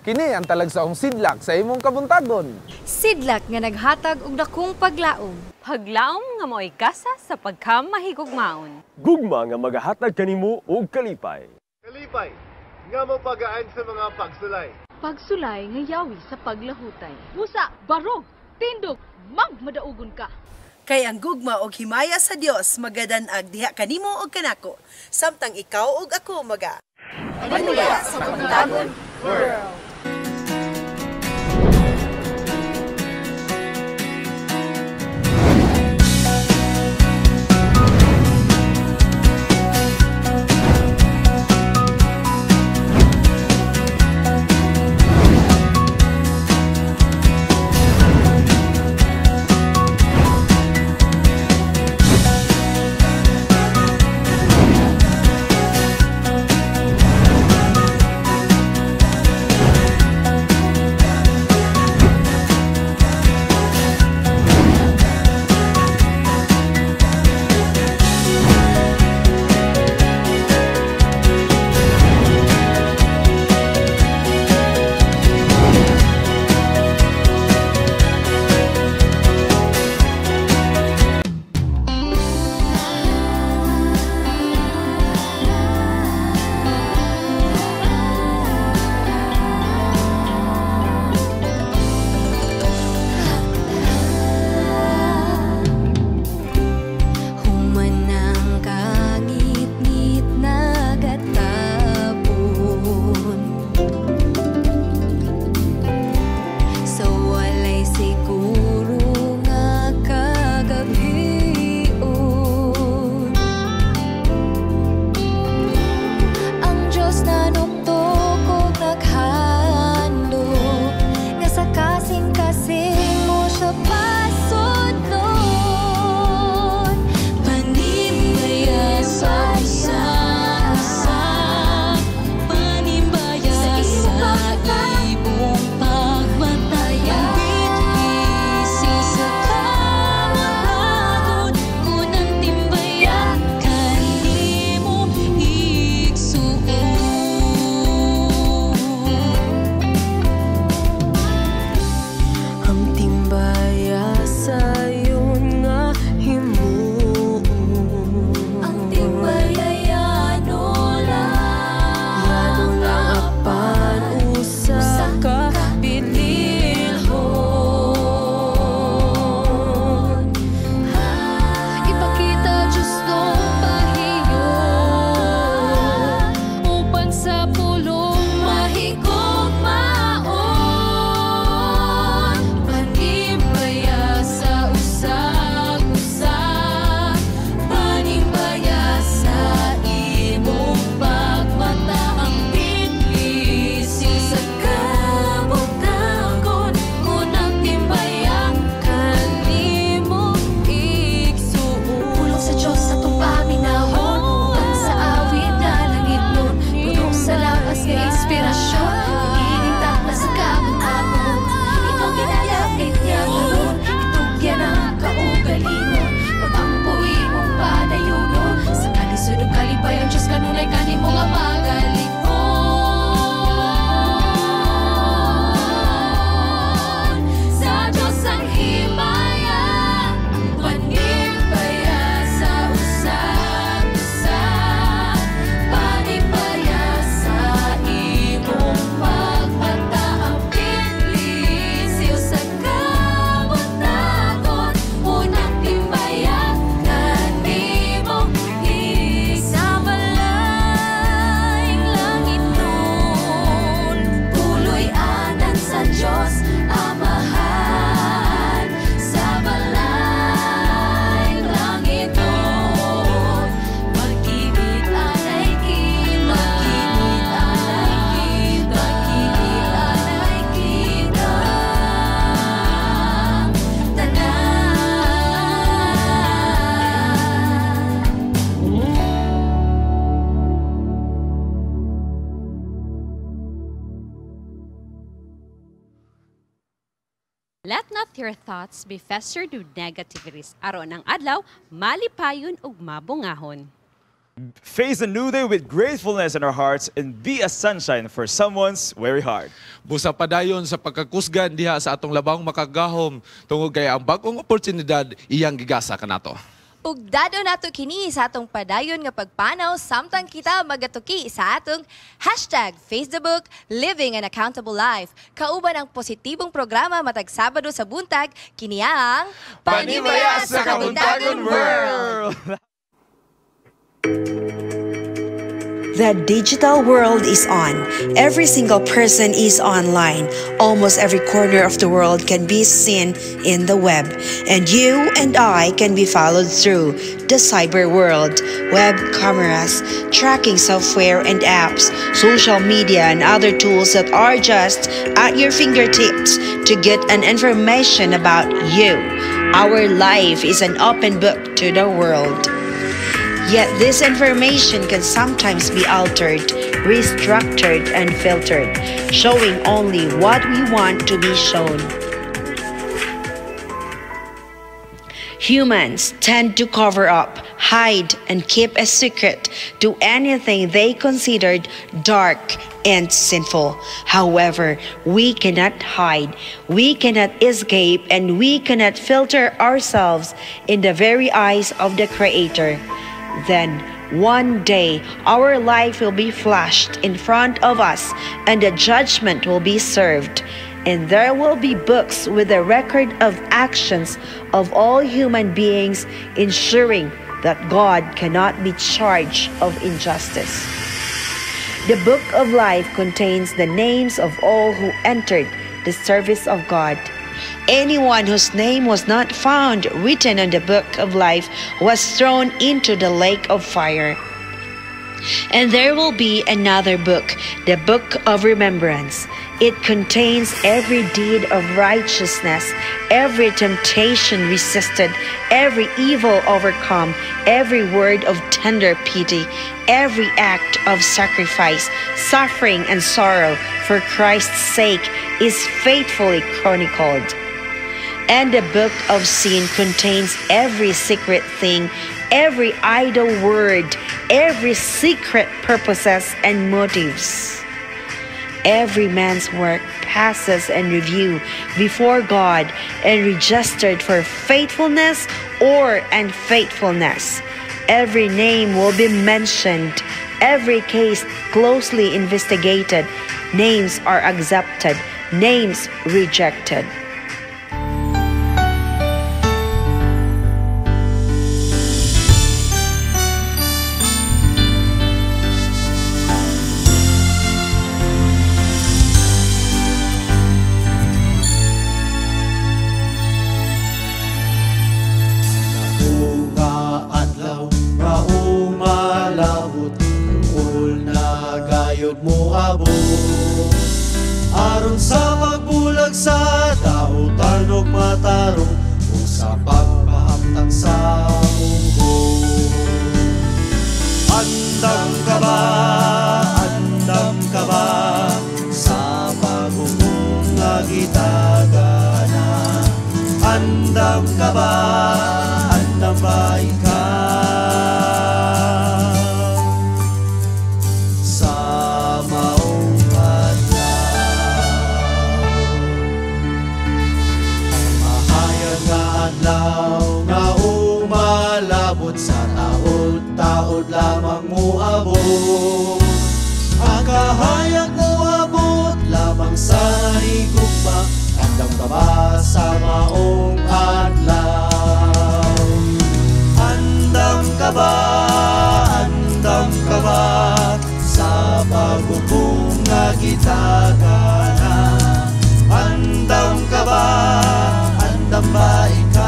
Kini ang talagsaong sidlak sa imong kabuntagon. Sidlak nga naghatag og dakong paglaom. Paglaom nga mao'y gasa sa pagkamahigugmaon. Gugma nga magahatag kanimo og kalipay. Kalipay nga mopagaan sa mga pagsulay. Pagsulay nga yawi sa paglahutay. Busa, barog, tindog, magmadaugon ka. Kay ang gugma og himaya sa Dios magadan-ag diha kanimo og kanako, samtang ikaw og ako maga Panuya sa Kabuntagon World. Let not your thoughts be festered with negativities. Aron ang adlaw, malipayon ug mabungahon. Face the new day with gratefulness in our hearts and be a sunshine for someone's weary heart. Busa padayon sa pagkakusgan diha sa atong labang makagahom tungod kay ang bag-ong oportunidad iyang gigasa kanato. Ug dado nato kini sa atong padayon nga pagpanaw samtang kita magatuki sa atong #FaceTheBook Living an Accountable Life. Kauban ang positibong programa matag Sabado sa buntag, kini ang Panimaya sa Kabuntagon World! The digital world is on. Every single person is online. Almost every corner of the world can be seen in the web. And you and I can be followed through the cyber world. Web cameras, tracking software and apps, social media and other tools that are just at your fingertips to get an information about you. Our life is an open book to the world. Yet this information can sometimes be altered, restructured, and filtered, showing only what we want to be shown. Humans tend to cover up, hide, and keep a secret to anything they considered dark and sinful. However, we cannot hide, we cannot escape, and we cannot filter ourselves in the very eyes of the Creator. Then, one day, our life will be flashed in front of us and the judgment will be served. And there will be books with a record of actions of all human beings, ensuring that God cannot be charged of injustice. The book of life contains the names of all who entered the service of God. Anyone whose name was not found written on the book of life was thrown into the lake of fire. And there will be another book, the book of remembrance. It contains every deed of righteousness, every temptation resisted, every evil overcome, every word of tender pity, every act of sacrifice, suffering, and sorrow for Christ's sake is faithfully chronicled. And the book of sin contains every secret thing, every idle word, every secret purposes and motives. Every man's work passes in review before God and registered for faithfulness or unfaithfulness. Every name will be mentioned, every case closely investigated. Names are accepted, names rejected. Aron sa pagbulag sa dautan og matarong ug sa pagpahamtang sa munggo. Andam ka ba? Andam ka ba sa paghukom nga gitagana? Andam ka ba? Andam ba ikaw sa maong adlaw? Mahayag nga adlaw nga umalabot sa taod-taod lamang moabot. Ang kahayag moabot lamang sa higugma. Andam ka ba sa maong adlaw? Andam ka ba? Andam ka ba sa paghukom nga gitagana? Andam ka ba? Andam ba ikaw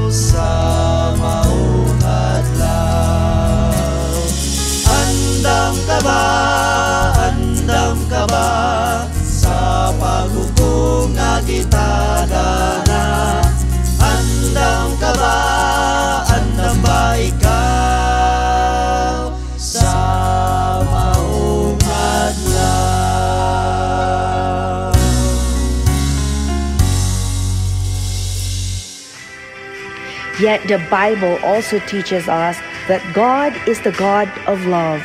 sa maong adlaw? Andam ka ba? Andam ka ba sa paghukom nga gitagana? Andam ka ba? Andam ba ikaw sa maong adlaw? Yet the Bible also teaches us that God is the God of love.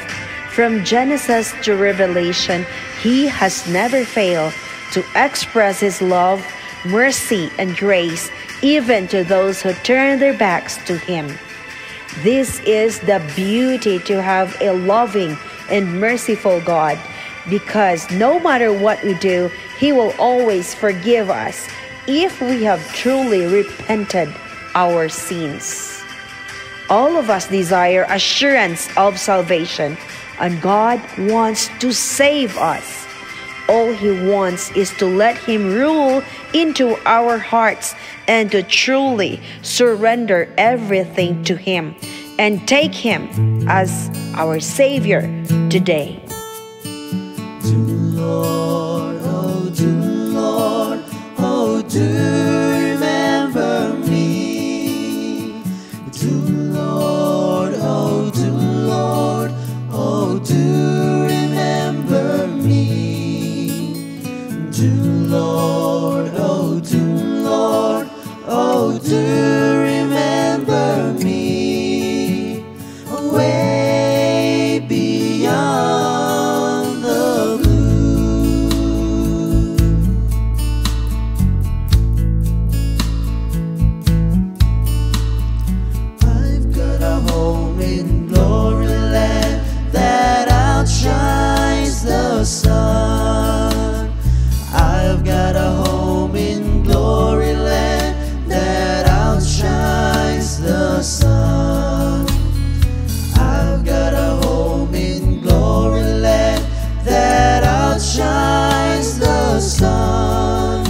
From Genesis to Revelation, He has never failed to express His love, mercy, and grace even to those who turn their backs to Him. This is the beauty to have a loving and merciful God, because no matter what we do, He will always forgive us if we have truly repented our sins. All of us desire assurance of salvation, and God wants to save us. All He wants is to let Him rule into our hearts and to truly surrender everything to Him and take Him as our Savior today. Do Lord, oh do Lord, oh do remember me. Do Lord, oh do Lord, oh do remember me. Do Lord, oh do Lord, oh do remember me. Way beyond the blue. I've got a home in glory land that outshines the sun. I've got a home in glory land that outshines the sun. I've got a home in glory land that outshines the sun.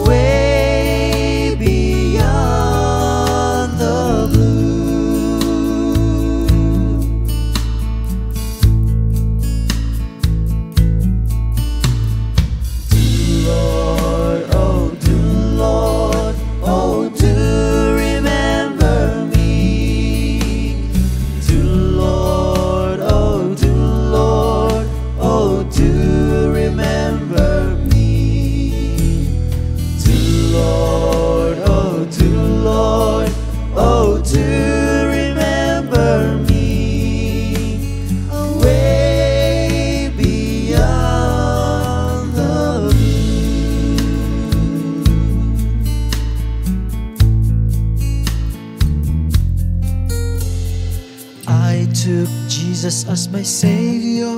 Way beyond the blue. Do Lord, oh do Lord, oh do remember me. Do Lord, oh do Lord, oh do remember me. Do Lord, oh do Lord, oh do remember me. Way beyond the blue. I took Jesus as my Savior,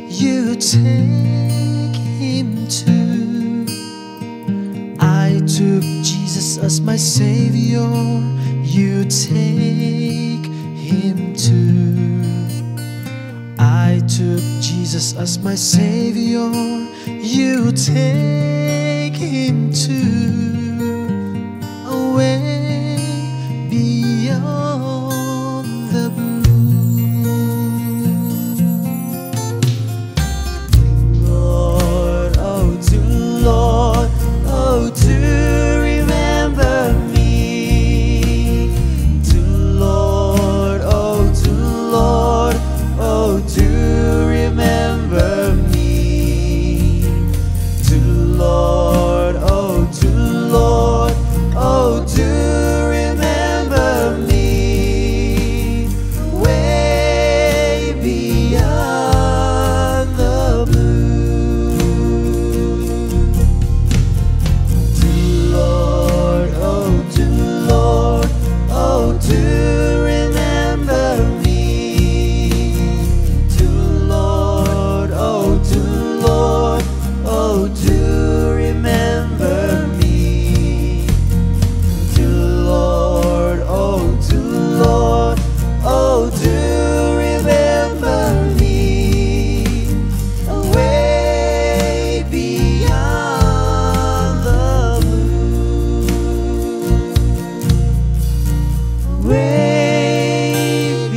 you take Him too. I took Jesus as my Savior, you take Him too. I took Jesus as my Savior, you take Him too. Away beyond the blue. Lord, oh do Lord, oh do remember me. Do Lord, oh do Lord, oh do remember me. Do Lord, oh do Lord, oh do remember me. Way beyond the blue. Do Lord, oh do Lord, oh do remember me. Do Lord, oh do Lord, oh do remember me. Do Lord, oh do Lord, oh do remember me. Way beyond the blue. Way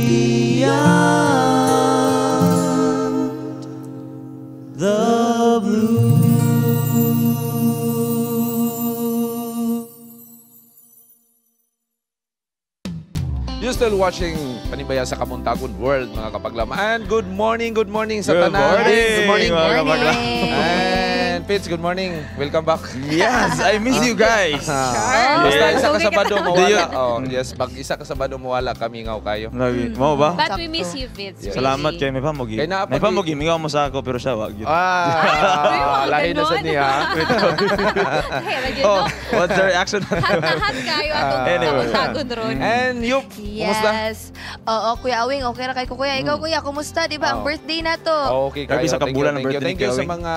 beyond the blue. You're still watching Panibaya sa Kabuntagon World, mga kapaglaom. And good morning sa Good tanan. morning, Good morning. mga kapaglaom. And And Fitz, good morning. Welcome back. Yes, I miss you guys. Basta isa ka Okay, Sabado kita. mawala. Oh, yes, pag isa ka Sabado mawala kami ngaw kayo. Lagi. Mao ba? But we miss you, Fitz. Yes. Really. Salamat kay may pamugi. Kay naa May pag- pamugi mingaw mo sa ako pero siya wa gyud. Ah, lahi na sa niya. Hey, lagi, Oh, no? what's the reaction? Hat na hat kayo atong Anyway. tagon ron. And Yup, kumusta? Yes. Oo, Kuya Awing, okay ra kay ko kuya. Ikaw kuya, kumusta? Di ba? Ang Oo. birthday na to. Okay kayo. Grabe sa Thank you, kabulan ang thank you. birthday ni Thank you Kuya sa Awing. mga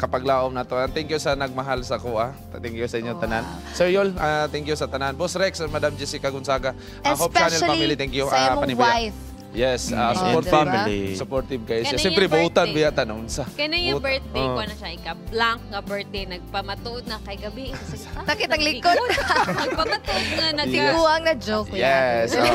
kapaglaom na to. And thank you sa nagmahal sa ko ah. Thank you sa inyo tanan. Sir Yol, thank you sa tanan. Boss Rex and Madam Jessica Gonzaga. Hope Channel Especially family, thank you. sa imong Panibuya. wife. Yes, Oh, supportive. diba? Family. Supportive guys. Kaya na Siyempre, yung buutan birthday. biya tanon sa. Kaya na yung Buta. birthday ko Oh. na siya, ika blank nga birthday, nagpamatuod na kay gabi. Takit ang likod. Nagpamatuod nga nag Tiguang na joke, kuya. Yes. Oh.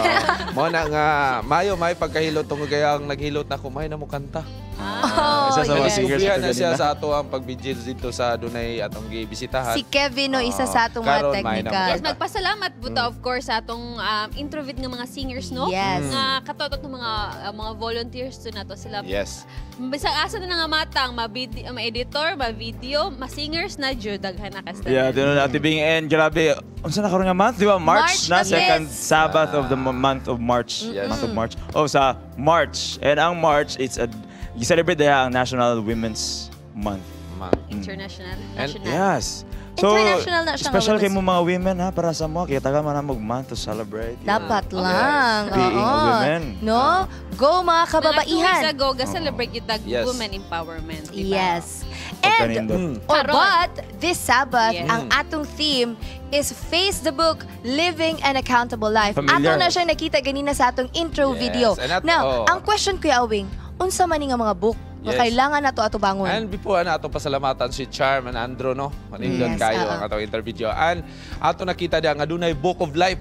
Mo na nga mayo may pagkahilot tungod kaya ang naghilot na ko may na mo kanta. Oh, Isa sa mga yes. singers Nadiskubrihan ito na siya ganina. sa ato ang pagbigil dito sa dunay atong gibisitahan. Si Kevin, no, isa sa atong mga Karon, may technical. Yes, magpasalamat buta of course sa atong introvert nga mga singers, no? Yes. Nga katotot ng mga mga volunteers to nato sila. Yes. Bisag asa na nga matang, ma-editor, ma-video, ma-singers na jud daghan na kasta. Yeah, tinuod Ate Bing and grabe. Unsa na karon nga month, di ba? March, March na na, second yes. Sabbath of the month of March. Yes. Month of March. Oh, sa March. And ang March it's a gi-celebrate diha ang National Women's Month. Ma. International, And- national. Yes. So, International National special kay Women's mo mga women ha para sa mo kaya taga man mo month to celebrate. Dapat lang. Being a Oo. woman. No? Go mga Mga 2 weeks kababaihan. ago, ga-celebrate yung tag Yes. women empowerment, di ba? Yes. And Pagkanindot. or Karon. but this Sabbath, Yes. ang atong theme is Face the Book, Living an Accountable Life. Familiar. Ato na siya nakita ganina sa atong intro Yes. video. And Now, oh. ang question Kuya Awing, unsa man ni nga mga book nga Yes. kailangan nato atubangon? And before na atong pasalamatan si Charm and Andro no. Manindot Yes, kayo oo. ang atong interview. And ato nakita diha nga dunay Book of Life.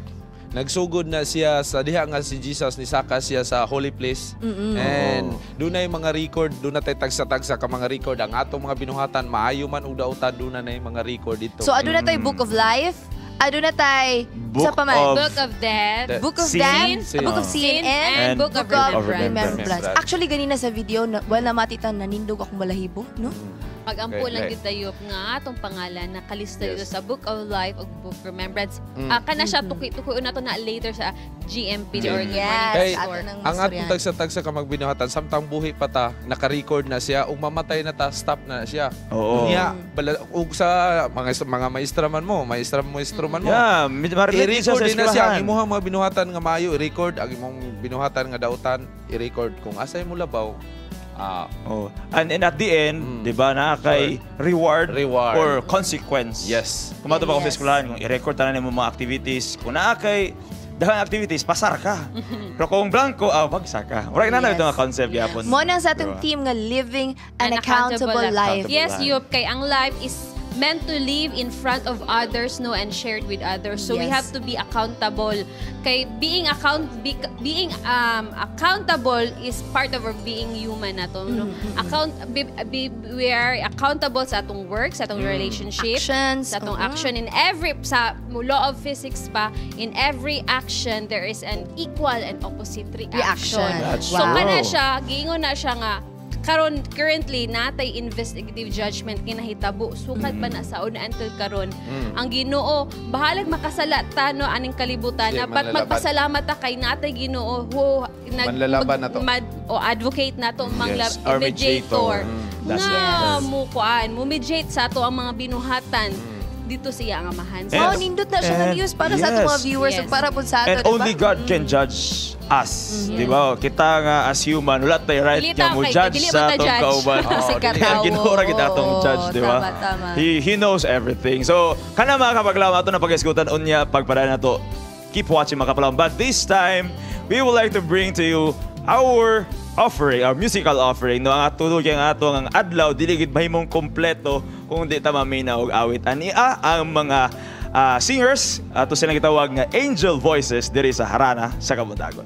Nagsugod na siya sa diha nga si Jesus ni saka siya sa holy place. And dunay mga record, duna tay tagsa-tagsa ka mga record ang atong mga binuhatan maayo man ug dautan duna nay mga record dito. So aduna tay Book of Life, aduna tay Book sa paman. of- Book of Death, Book of Sin. Death, Sin. Book of Sin, and, And Book of Book of Remembrance. Remembrance. Actually, ganina sa video, na, well, namatitan, nanindog akong balahibo, no? Magampo Okay, lang okay. gyud tayo nga atong pangalan nakalista Yes. dito sa Book of Life ug Book of Remembrance. Kana siya tukoy-tukoy na to na later sa GMP or Good Yes, Morning Kay, ato Pastor. nang ang atong mastoryan. tagsa-tagsa ka magbinuhatan samtang buhi pa ta, naka-record na siya ug mamatay na ta, stop na siya. Oo. Unya, ug sa mga maestra man mo, maestra maestro man mo. Yeah, ma-relate siya I-record sa din na siya ang eskwelahan. imuhang mga binuhatan nga maayo, i-record ang imong binuhatan nga dautan, i-record kung asay mo labaw. Oh. And at the end, 'di ba, na kay reward, Reward. or consequence. Yes. Kung mato ba ko sa Yes. eskwelahan, kung i-record tanan nimo mga activities, kung naa kay daghang activities, pasar ka. Pero kung blanco, bagsak ka. Murag na na Yes. ito nga concept gyapon. Mo nang sa atong Diba? theme nga living an accountable life. Yes, life. Yup, kay ang life is meant to live in front of others, no, and shared with others. So we Yes. have to be accountable. Kay being accountable is part of our being human na to, no? We are accountable sa atong work, sa atong relationship, Actions. sa atong action in every sa law of physics pa, in every action there is an equal and opposite reaction. Reaction. That's So Wow. kana siya, giingon na siya nga karon currently natay investigative judgment kinahitabo sukad pa na sa una until karon. Ang Ginoo bahalag makasala ta no aning kalibutan Sige, na but manlalaban. magpasalamat ta kay natay Ginoo who Manlalaban na to. o advocate na to mang Yes, our mediator. mediator. That's Nga it. mo kuan, mo mediate sa ato ang mga binuhatan dito siya ang amahan. Oh, nindot na siya ng And- news para sa atong mga yes. viewers ug Yes. para pud sa ato, And di ba? only God can judge us, di ba? Kita nga as human, wala tay right Dili nga ta mo kay- judge dili sa ba ta atong judge? kauban. Kasi Ang katawo. Ginoo ra gid atong judge, di ba? Tama, tama. He knows everything. So, kana mga kapaglaom ato na pag-eskutan unya pagpadayon nato. Keep watching mga kapaglaom. But this time, we would like to bring to you our offering, our musical offering. No, ang atulog ang ato ang adlaw dili gid mahimong kompleto kung di ta maminaw og awit. Ani ang mga singers ato silang gitawag nga Angel Voices diri sa Harana sa Kabuntagon.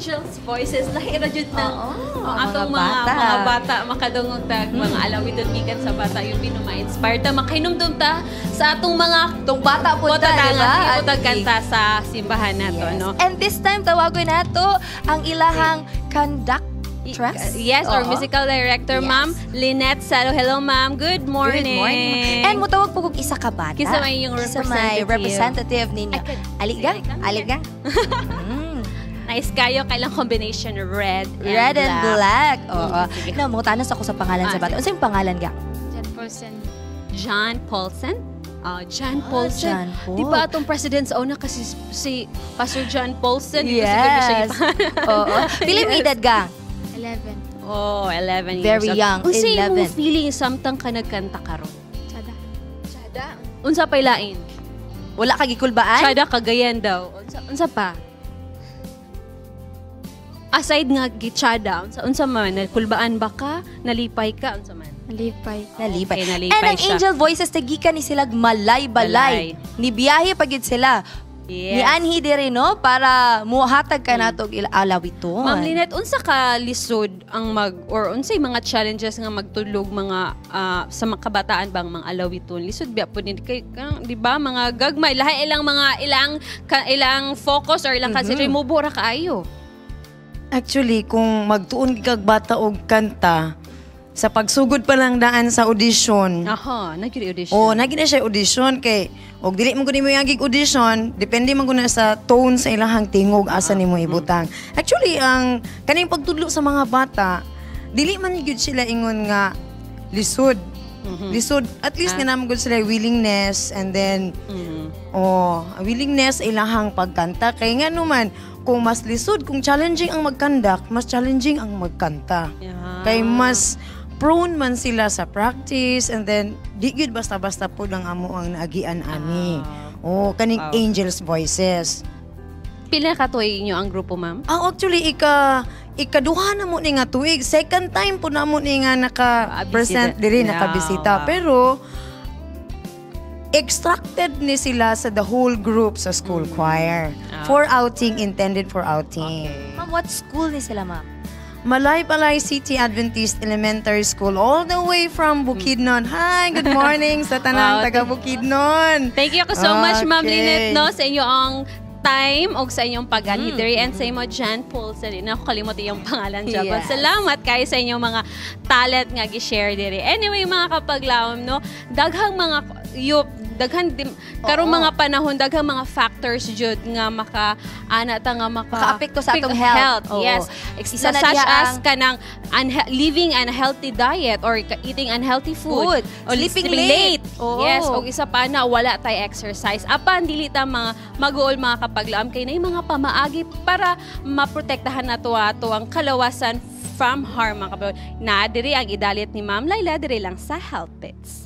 Angels Voices. Lahi ra jud ng atong mga bata. Mga bata makadungog tag mga alawiton gikan sa bata yung ma-inspire ta, makahinumdum ta sa atong mga Tong bata po ta, ta, di ba? nga tag kanta sa simbahan nato, Yes. no? And this time, tawagon nato ang ilahang conductress. Yes, or Oo. Musical director, Yes. Ma'am Lynette Salo. Hello, ma'am. Good morning. Good morning. And mutawag po kog isa ka bata. Kinsa may iyong Kinsa may representative. representative ninyo. Ay, Aligang, Sige, come aligang. Nice kayo kailang combination red and Red and black. Oo. Sige. No, mangutanas ako sa pangalan sa Ah, bata. sige. Unsa yung pangalan ga? John Paulson. John Paulson? Ah, John Paulson. John Paul. Di ba atong president sa una kasi si Pastor John Paulson? Di ko siguro siya Yes. Oo. Pila yung edad ga? 11. Oh, 11 years Very old. young, Unsa imong 11. feeling samtang ka nagkanta karon? Chada. Chada. Unsa pay lain? Wala ka gikulbaan? Chada Cagayan daw. Unsa pa? Aside nga gichada, unsa man nakulbaan ba ka? Nalipay ka unsa man? Nalipay. Nalipay. Okay, nalipay And ang siya. Angel Voices tagikan ni silag malay-balay. Ni biyahe pagid sila. Yes. Ni anhi diri no para muhatag ka nato og alawiton. Ma'am Lynette, unsa ka lisod ang mag or unsay mga challenges nga magtulog mga sa mga kabataan bang mga alawiton? Lisod biya pud ni kay kanang, di ba mga gagmay lahi ilang mga ilang focus or ilang mm mubo ra kaayo. Actually, kung magtuon kag bata og kanta, sa pagsugod pa lang daan sa audition. Aha, nag audition. Oh, nagi na siya audition kay og dili man gud nimo yagig audition, depende man gud na sa tone sa ilahang tingog asa nimo ibutang. Actually, ang kaning pagtudlo sa mga bata, dili man gyud sila ingon nga lisod. Lisod. At least nga naman gud sila willingness and then oh, willingness ilahang pagkanta kay nga naman kung mas lisod, kung challenging ang mag-conduct, mas challenging ang magkanta. Yeah. Kay mas prone man sila sa practice and then di gyud basta-basta po lang amo ang naagian ani. Oh, kaning Angels Voices. Pila ka tuig inyo ang grupo, ma'am? Ah, actually ikaduha na mo ni nga tuig. Second time po na mo ni nga naka-present diri, Yeah, nakabisita. wow. Pero extracted ni sila sa the whole group sa school choir. Ah. For outing, intended for outing. Ma'am, what school ni sila, ma'am? Malaybalay City Adventist Elementary School, all the way from Bukidnon. Hi, good morning sa tanang Wow, taga Bukidnon. Thank you so much, Ma'am Okay. Lynette, no, sa inyo ang time og sa inyong pag-anhi diri and sa imo Jan Paulson. Hindi na ako kalimot iyong pangalan dyan. But Yes. salamat kayo sa inyong mga talent nga gi-share diri. Anyway, mga kapaglaom, no, daghang mga yup, daghan karong mga panahon daghang mga factors jud nga maka ana ta nga maka Makaapekto sa atong health. Oo. Yes. Isa na Such diha as kanang living unhealthy diet or eating unhealthy food, Food. or Sleeping late. Oo. Yes, og isa pa na wala tay exercise. Apan dili ta mga maguol mga kapaglaom kay nay mga pamaagi para maprotektahan nato ato ang kalawasan from harm mga kapaglaom. Na diri ang idalit ni Ma'am Laila diri lang sa Health Bits.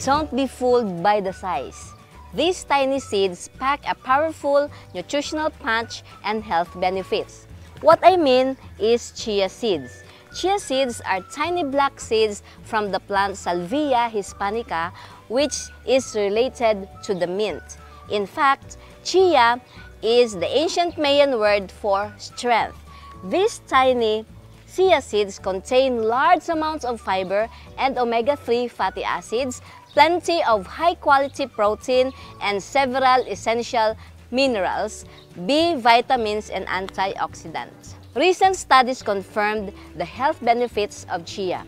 Don't be fooled by the size. These tiny seeds pack a powerful nutritional punch and health benefits. What I mean is chia seeds. Chia seeds are tiny black seeds from the plant Salvia hispanica, which is related to the mint. In fact, chia is the ancient Mayan word for strength. These tiny chia seeds contain large amounts of fiber and omega-3 fatty acids, plenty of high-quality protein, and several essential minerals, B vitamins, and antioxidants. Recent studies confirmed the health benefits of chia.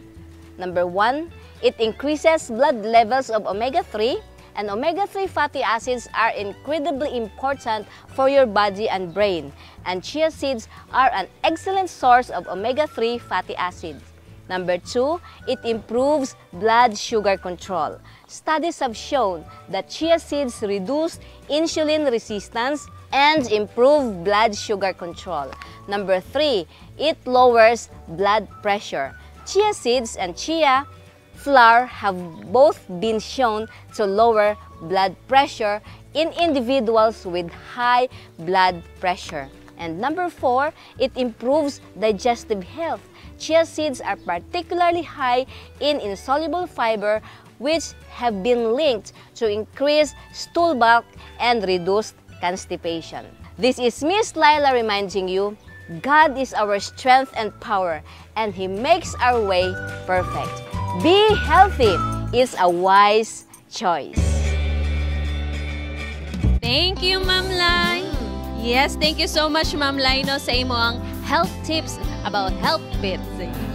Number 1, it increases blood levels of omega-3, and omega-3 fatty acids are incredibly important for your body and brain, and chia seeds are an excellent source of omega-3 fatty acids. Number 2, it improves blood sugar control. Studies have shown that chia seeds reduce insulin resistance and improve blood sugar control. Number 3, it lowers blood pressure. Chia seeds and chia flour have both been shown to lower blood pressure in individuals with high blood pressure. And number 4, it improves digestive health. Chia seeds are particularly high in insoluble fiber, which have been linked to increased stool bulk and reduced constipation. This is Miss Lila reminding you, God is our strength and power, and He makes our way perfect. Be healthy is a wise choice. Thank you, Ma'am Lai. Yes, thank you so much, Ma'am Lai, no, sa imo ang health tips about health bits.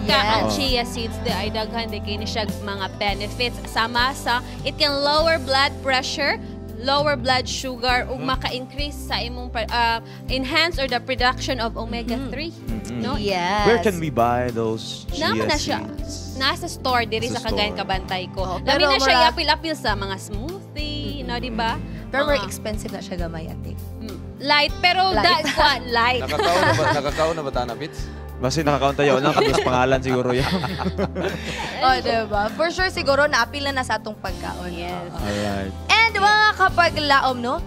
Ka ang chia seeds di ay daghan di kini siya mga benefits sama sa it can lower blood pressure, lower blood sugar ug maka-increase sa imong enhance or the production of omega-3, no? Yes. Where can we buy those chia Naman na siya. seeds? Nasa store diri Sa sa Cagayan store. Kabantay ko. Oh, Lami pero na siya iapil-apil sa mga smoothie, no, di ba? Pero more Mga- expensive na siya gamay, ate. Light, pero Light. Light. Nakakaon na ba ta na, Bits? Basta nakakaon tayo. Nakados pangalan siguro yan. Oh, diba? For sure, siguro, naapil na na sa atong pagkaon. Yes. Alright. And mga kapaglaom, no?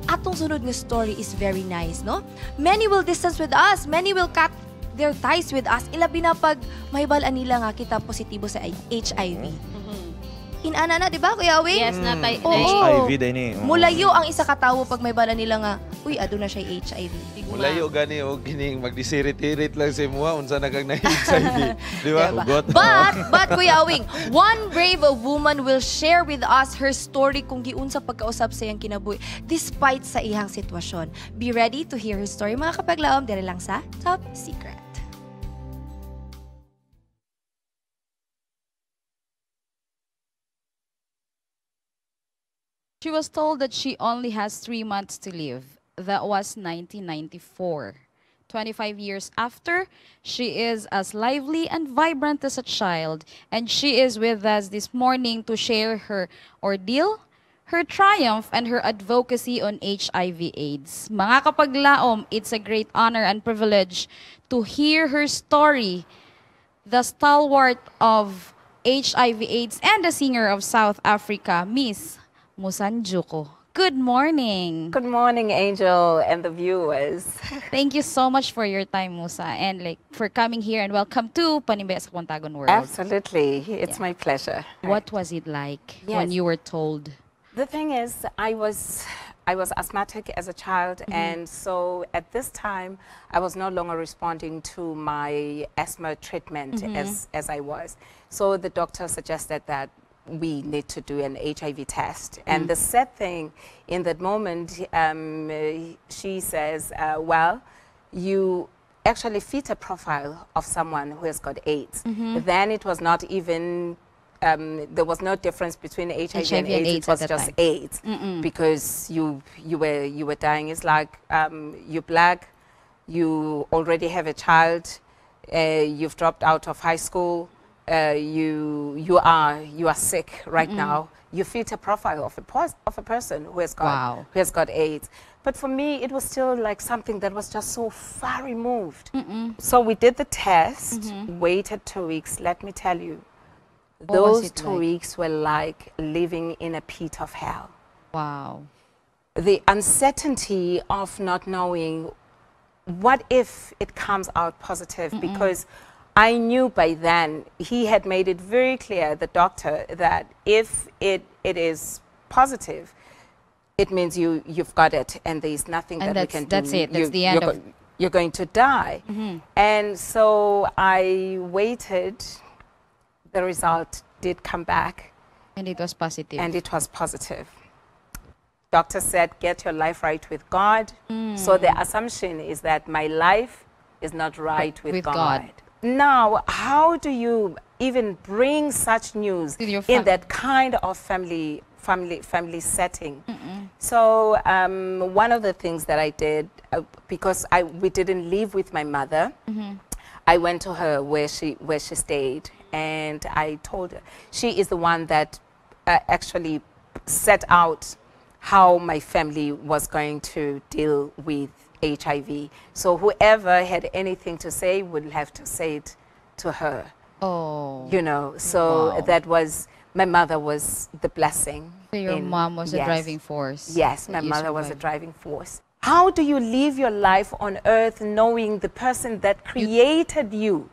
Atong sunod nga story is very nice, no? Many will distance with us. Many will cut their ties with us. Ilabi na pag mahibal-an nila nga kita positibo sa HIV. Inana na, di ba, Kuya Wing? Yes, natay. Oo. HIV din eh. Oo. Mulayo ang isa ka tawo pag mahibal-an nila nga, uy, aduna siya HIV. Mulayo gani og kining magdisirit-irit lang sa imuha unsa na kag na HIV, di ba? Diba? Hugot. But, Kuya Awing, one brave woman will share with us her story kung giunsa pagkausap sa iyang kinabuhi despite sa iyang sitwasyon. Be ready to hear her story, mga kapaglaom, diri lang sa Top Secret. She was told that she only has 3 months to live. That was 1994. 25 years after, she is as lively and vibrant as a child, and she is with us this morning to share her ordeal, her triumph, and her advocacy on HIV/AIDS. Mga kapaglaom, it's a great honor and privilege to hear her story, the stalwart of HIV/AIDS and the singer of South Africa, Miss Musa Njuku. Good morning. Good morning, Angel and the viewers. Thank you so much for your time, Musa, and like for coming here, and welcome to Panimbaya sa Kabuntagon World. Absolutely. It's my pleasure. What was it like when you were told? The thing is, I was asthmatic as a child, and so at this time, I was no longer responding to my asthma treatment as I was. So the doctor suggested that we need to do an HIV test. And the sad thing, in that moment, she says, "Well, you actually fit a profile of someone who has got AIDS." Then it was not even, there was no difference between HIV HIV and and AIDS. AIDS It was at that just time. AIDS because you were dying. It's like you're black, you already have a child, you've dropped out of high school, you are sick right now. You fit a profile of a person who has got AIDS. But for me, it was still like something that was just so far removed. So we did the test, waited 2 weeks. Let me tell you, What was those it two like? weeks were like living in a pit of hell. The uncertainty of not knowing, what if it comes out positive, because I knew by then he had made it very clear, the doctor, that if it is positive, it means you've got it and there's nothing And that we can do. that's it. That's the end You're going to die. And so I waited. The result did come back. And it was positive. And it was positive. Doctor said, "Get your life right with God." So the assumption is that my life is not right with with God. God. Now, how do you even bring such news With your in that kind of family setting? So one of the things that I did, because we didn't live with my mother, I went to her where she stayed, and I told her. She is the one that actually set out how my family was going to deal with HIV. So whoever had anything to say would have to say it to her. Oh. So that was my mother was the blessing. So your mom was a Yes. driving force Yes, that my you mother was a survived. driving force. How do you live your life on earth knowing the person that created you,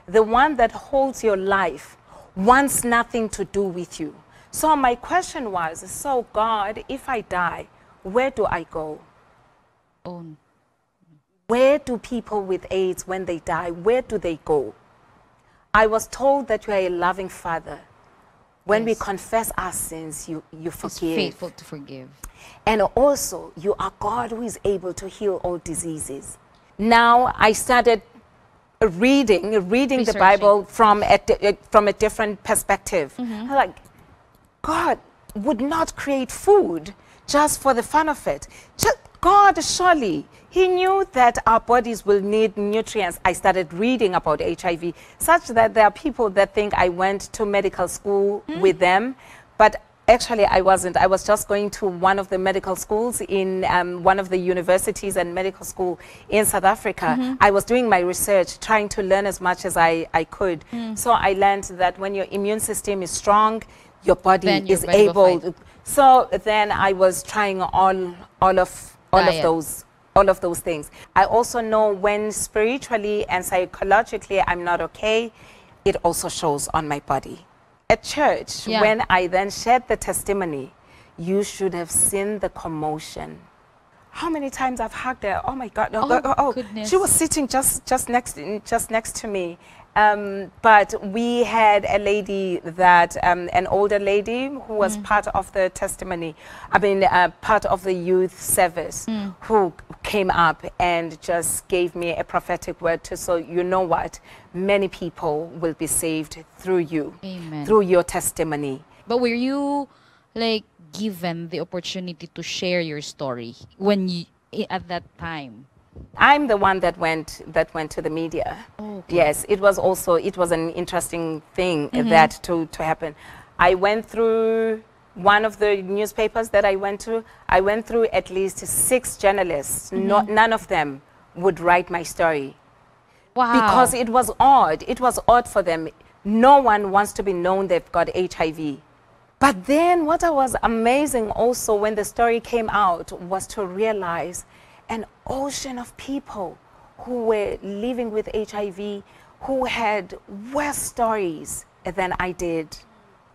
the one that holds your life, wants nothing to do with you? So my question was, so God, if I die, where do I go? Oh. Where do people with AIDS, when they die, where do they go? I was told that you are a loving father. When we confess our sins, you forgive. Faithful to forgive. And also, you are God who is able to heal all diseases. Now, I started reading the Researching. Bible from a different perspective. I'm like, God would not create food just for the fun of it. Just, God, surely, He knew that our bodies will need nutrients. I started reading about HIV, such that there are people that think I went to medical school with them, but actually I wasn't. I was just going to one of the medical schools in one of the universities and medical school in South Africa. I was doing my research, trying to learn as much as I could. So I learned that when your immune system is strong, your body Then your is body will able. fight. So then I was trying all of Diet. those all of those things. I also know when spiritually and psychologically I'm not okay, it also shows on my body. At church, when I then shared the testimony, you should have seen the commotion. How many times I've hugged her? Oh my God! Oh, Oh, oh, oh. goodness. She was sitting just next to me. But we had a lady that an older lady who was part of the testimony, I mean, part of the youth service, who came up and just gave me a prophetic word to, so you know what, many people will be saved through you, Amen. Through your testimony. But were you, like, given the opportunity to share your story when you at that time? I'm the one that went to the media. Yes, it was an interesting thing that to happen. I went through one of the newspapers that I went to. I went through at least six journalists. Not, none of them would write my story. Because it was odd. It was odd for them. No one wants to be known they've got HIV. But then what I was amazing also when the story came out was to realize an ocean of people who were living with HIV who had worse stories than I did.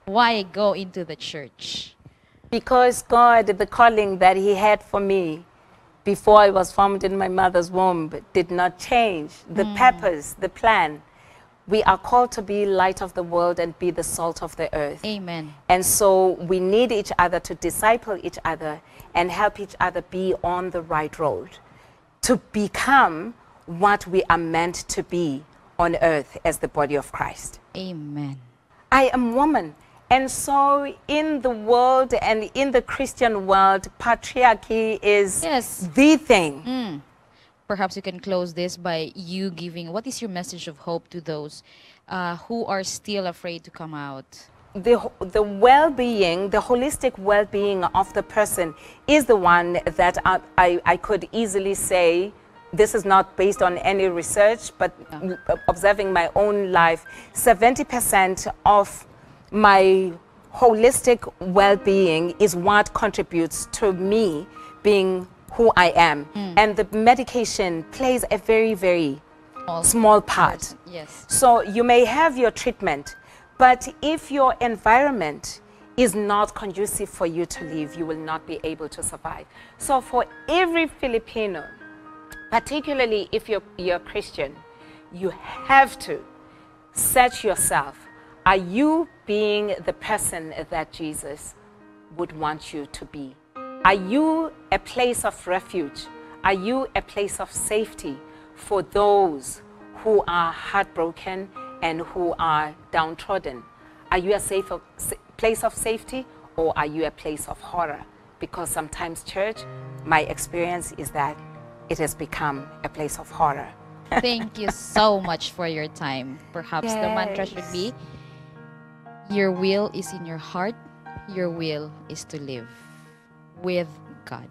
Why go into the church? Because God, the calling that He had for me before I was formed in my mother's womb did not change. The purpose, the plan. We are called to be light of the world and be the salt of the earth. Amen. And so we need each other to disciple each other and help each other be on the right road to become what we are meant to be on earth as the body of Christ. Amen. I am woman. And so in the world and in the Christian world, patriarchy is the thing. Perhaps you can close this by you giving what is your message of hope to those who are still afraid to come out? The well-being, the holistic well-being of the person is the one that I could easily say, this is not based on any research, but observing my own life, 70% of my holistic well-being is what contributes to me being who I am. And the medication plays a very, very small part. So you may have your treatment, but if your environment is not conducive for you to live, you will not be able to survive. So for every Filipino, particularly if you're Christian, you have to search yourself. Are you being the person that Jesus would want you to be? Are you a place of refuge? Are you a place of safety for those who are heartbroken and who are downtrodden? Are you a safe place of safety or are you a place of horror? Because sometimes church, my experience is that it has become a place of horror. Thank you so much for your time. Perhaps the mantra should be, your will is in your heart, your will is to live with God.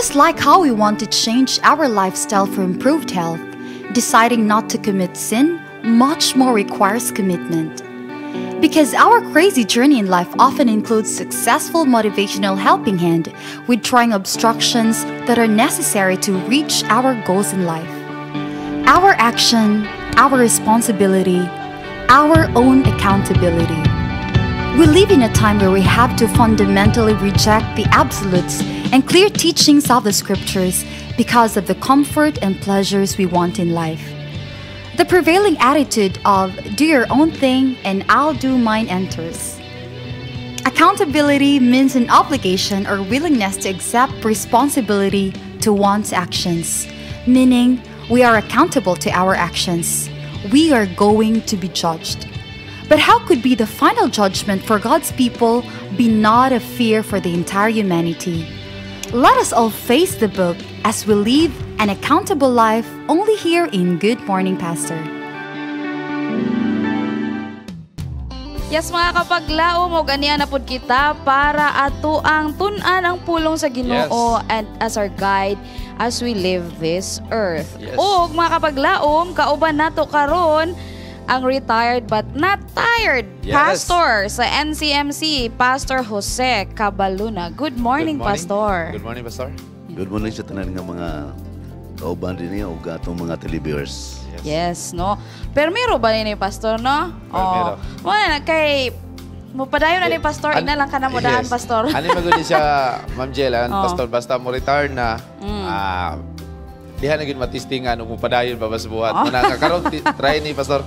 Just like how we want to change our lifestyle for improved health, deciding not to commit sin much more requires commitment. Because our crazy journey in life often includes successful motivational helping hand with trying obstructions that are necessary to reach our goals in life. Our action, our responsibility, our own accountability. We live in a time where we have to fundamentally reject the absolutes and clear teachings of the scriptures because of the comfort and pleasures we want in life. The prevailing attitude of "do your own thing and I'll do mine" enters. Accountability means an obligation or willingness to accept responsibility to one's actions, meaning we are accountable to our actions. We are going to be judged. But how could be the final judgment for God's people be not a fear for the entire humanity? Let us all face the book as we live an accountable life only here in Good Morning Pastor. Yes, mga kapaglaom, og aniya na pud kita para ato ang tun-an ang pulong sa Ginoo and as our guide as we live this earth. Og mga kapaglaom, kauban nato karon ang retired but not tired pastor sa NCMC, Pastor Jose Cabaluna. Good morning, Good morning. Pastor. Good morning, Pastor. Good morning sa tanan nga mga kauban din niya ug atong mga televiewers. Yes, no? Permiro ba ni Pastor, no? Permiro. Oh. Wala na, kay mupadayon na ni Pastor, ina lang ka na mo daan, Pastor. Ano magud siya, Ma'am Jel, ang Pastor, basta mo retire na, diha na gyud matistingan ug mupadayon pa ba sa buhat. Muna ka karon try ni Pastor.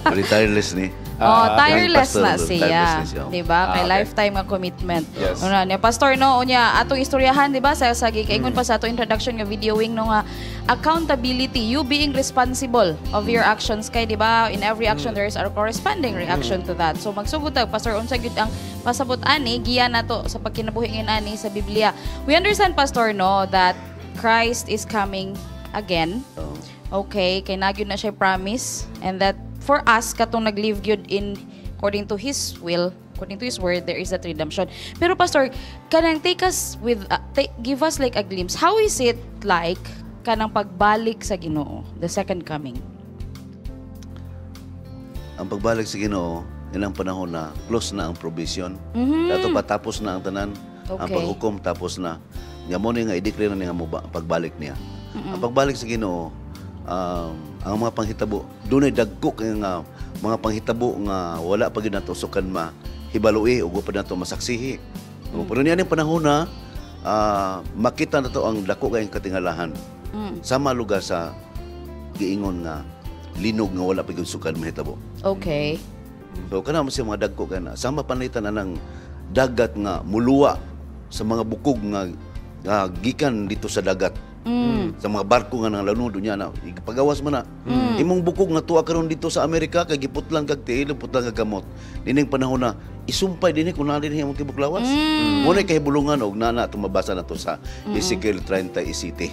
Retireless ni. Oh, tireless Pastor, na siya. Tireless ni siya. 'Di ba? Kay lifetime nga commitment. Ano niya, Pastor, no, unya atong istoryahan, 'di ba, sa gikaingon pa sa atong introduction nga videoing, no, nga accountability, you being responsible of your actions kay, 'di ba, in every action there is a corresponding reaction to that. So magsugod ta, Pastor, unsa gyud ang pasabot ani giya nato sa pagkinabuhi ngayon ani sa Biblia. We understand, Pastor, no, that Christ is coming again. Okay, kay nagyud na siya promise, and that for us katong nag-live gyud in according to His will, according to His word, there is that redemption. Pero Pastor, kanang take us with give us like a glimpse. How is it like kanang pagbalik sa Ginoo, the second coming? Ang pagbalik sa Ginoo, ilang panahon na close na ang probation. Dato pa tapos na ang tanan, ang paghukom tapos na. Nga mo ni nga i-declare na niya mo ba, pagbalik niya. Ang pagbalik sa Ginoo, ang mga panghitabo, dunay dagko kay nga mga panghitabo nga wala pa gyud nato sukan mahibaloi ug pa nato masaksihi. Pero niya ning panahon na makita nato ang dako kayong katingalahan. Sama lugar sa giingon nga linog nga wala pa gyud sukan mahitabo. So kana mo siya mga dagko kana. Sama panlitan na ng dagat nga muluwa sa mga bukog nga gikan dito sa dagat. Sa mga barko nga nangalunod niya na ipagawas man na. Imong bukog nga tuwa karon dito sa Amerika kay giputlan kag tiil, putlan kag kamot. Dining panahon na isumpay dinhi kun naa dinhi imong tibok lawas. Mo na kahibulungan og nana tumabasa na to sa Ezekiel 37.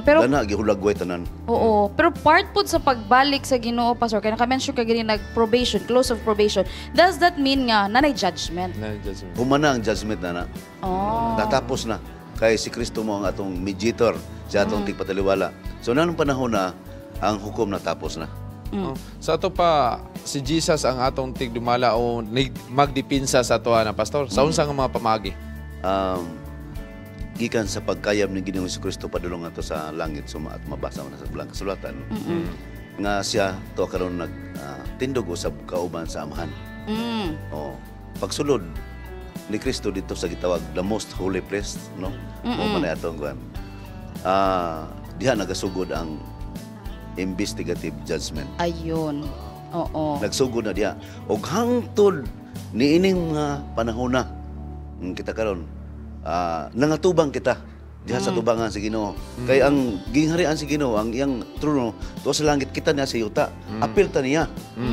Pero dana gihulagway tanan. Oo, pero part pud sa pagbalik sa Ginoo, Pastor, kay naka-mention ka gani nag probation, close of probation. Does that mean nga nanay judgment? Nanay judgment. Humana ang judgment na na. Oh. Natapos na kay si Kristo mo ang atong mediator sa atong tigpataliwala. So nanong panahon na ang hukom natapos na. Oh. Sa ato pa si Jesus ang atong tigdumala o magdipinsa sa atoa na, Pastor. Sa unsa nga mga pamagi? Gikan sa pagkayab ni Ginoong Kristo padulong ato sa langit suma at mabasa man sa Balaang Kasulatan. Nga siya to karon nag tindog usab kauban sa Amahan. Oh, pagsulod ni Kristo dito sa gitawag the most holy place, no? Mo man ay atong kuan. Diha nagasugod ang investigative judgment. Ayun. Oo. Nagsugod na diha. Og hangtod niining mga panahon na kita karon, nangatubang kita diha sa tubangan sa Ginoo. Kay ang gingharian sa Ginoo, ang iyang trono tuwa sa langit, kita niya sa yuta. Apil ta niya.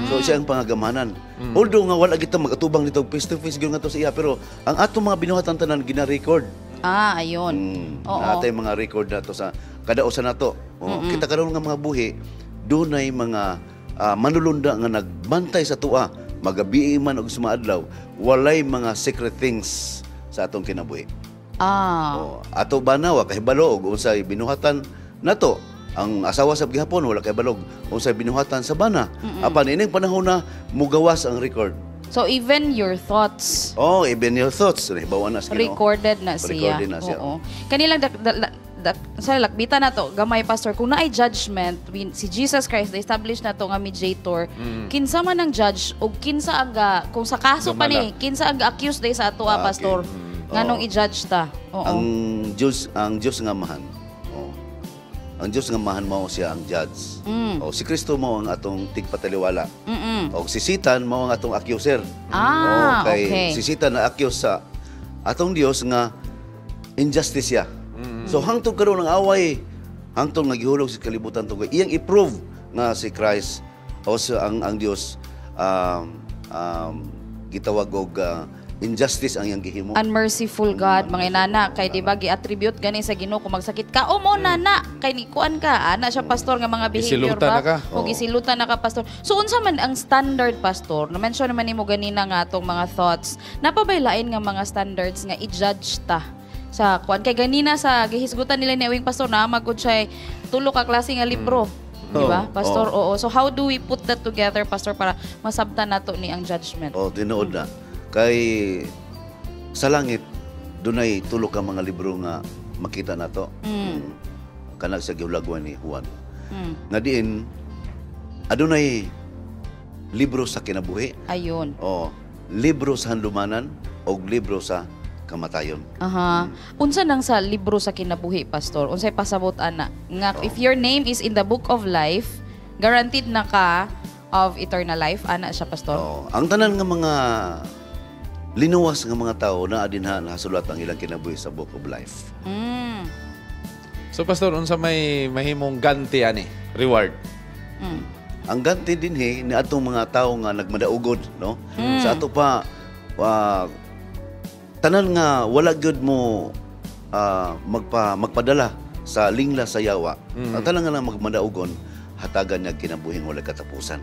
So siya ang pangagamhanan. Although nga wala kita magatubang dito face to face gyud ngadto sa iya, pero ang atong mga binuhatan tanan gina-record. Ah, ayun. Oo. Natay mga record nato sa kada usa nato. Oh, kita karon nga mga buhi, dunay mga manulunda nga nagbantay sa tua, magabi man og sumaadlaw, walay mga secret things sa atong kinabuhi. Oh, ato bana wa kahibalo og unsay binuhatan nato. Ang asawa sa gihapon wala kahibalo og unsay binuhatan sa bana. Apan ining panahon na mugawas ang record. So even your thoughts Oh, even your thoughts nahibaw na sa Ginoo. Recorded na siya. Recorded na siya. Oo. Kanilang sa lakbita na to, gamay, pastor, kung naay judgment, si Jesus Christ, na-establish na to nga mediator, kinsa man ang judge o kinsa ang kung sa kaso pa ni, Dumala. Kinsa ang ga-accuse day sa ato, pastor, nganong i-judge ta. Oo. Ang Dios nga Amahan. Oh. Ang Dios nga Amahan mao siya ang judge. Oh, si Kristo mao ang atong tigpataliwala. O si Satan mao ang atong accuser. Oh, kay si Satan na accuse sa atong Dios nga injustice siya. So hangtod karon ang away, hangtod nga gihulog sa kalibutan tungkol iyang i-prove nga si Christ o sa ang Dios gitawag og injustice ang iyang gihimo. Unmerciful God, mga inana, kay di ba gi-attribute gani sa Ginoo kung magsakit ka, o mo na na kay ni kuan ka, ana siya, pastor, nga mga behavior Gisilutan ba? Na ka. O gisilutan na ka, pastor. So unsa man ang standard, pastor? Na mention naman nimo ganina nga atong mga thoughts. Napabaylain nga mga standards nga i-judge ta sa kuan kay ganina sa gihisgutan nila ni Ewing, pastor, na magud siya tulo ka klase nga libro. Di ba, pastor? Oo. Oo. So how do we put that together, pastor, para masabtan nato ni ang judgment? Oh, tinuod na. Kay sa langit dunay tulo ka mga libro nga makita nato. Kanang sa gihulagwan ni Juan. Nga diin adunay libro sa kinabuhi. Ayun. Oh, libro sa handumanan o libro sa kamatayon. Aha. Unsa nang sa libro sa kinabuhi, pastor? Unsay pasabot ana? Nga if your name is in the book of life, guaranteed na ka of eternal life ana siya, pastor? Oh, ang tanan nga mga linuwas nga mga tao naa dinha nasulat ang ilang kinabuhi sa book of life. So pastor, unsa may mahimong ganti ani? Reward. Ang ganti dinhi ni atong mga tao nga nagmadaugod, no? Sa ato pa tanan nga wala gyud mo magpadala sa lingla sa yawa. Ang tanan nga magmadaugon hatagan niya kinabuhing wala katapusan.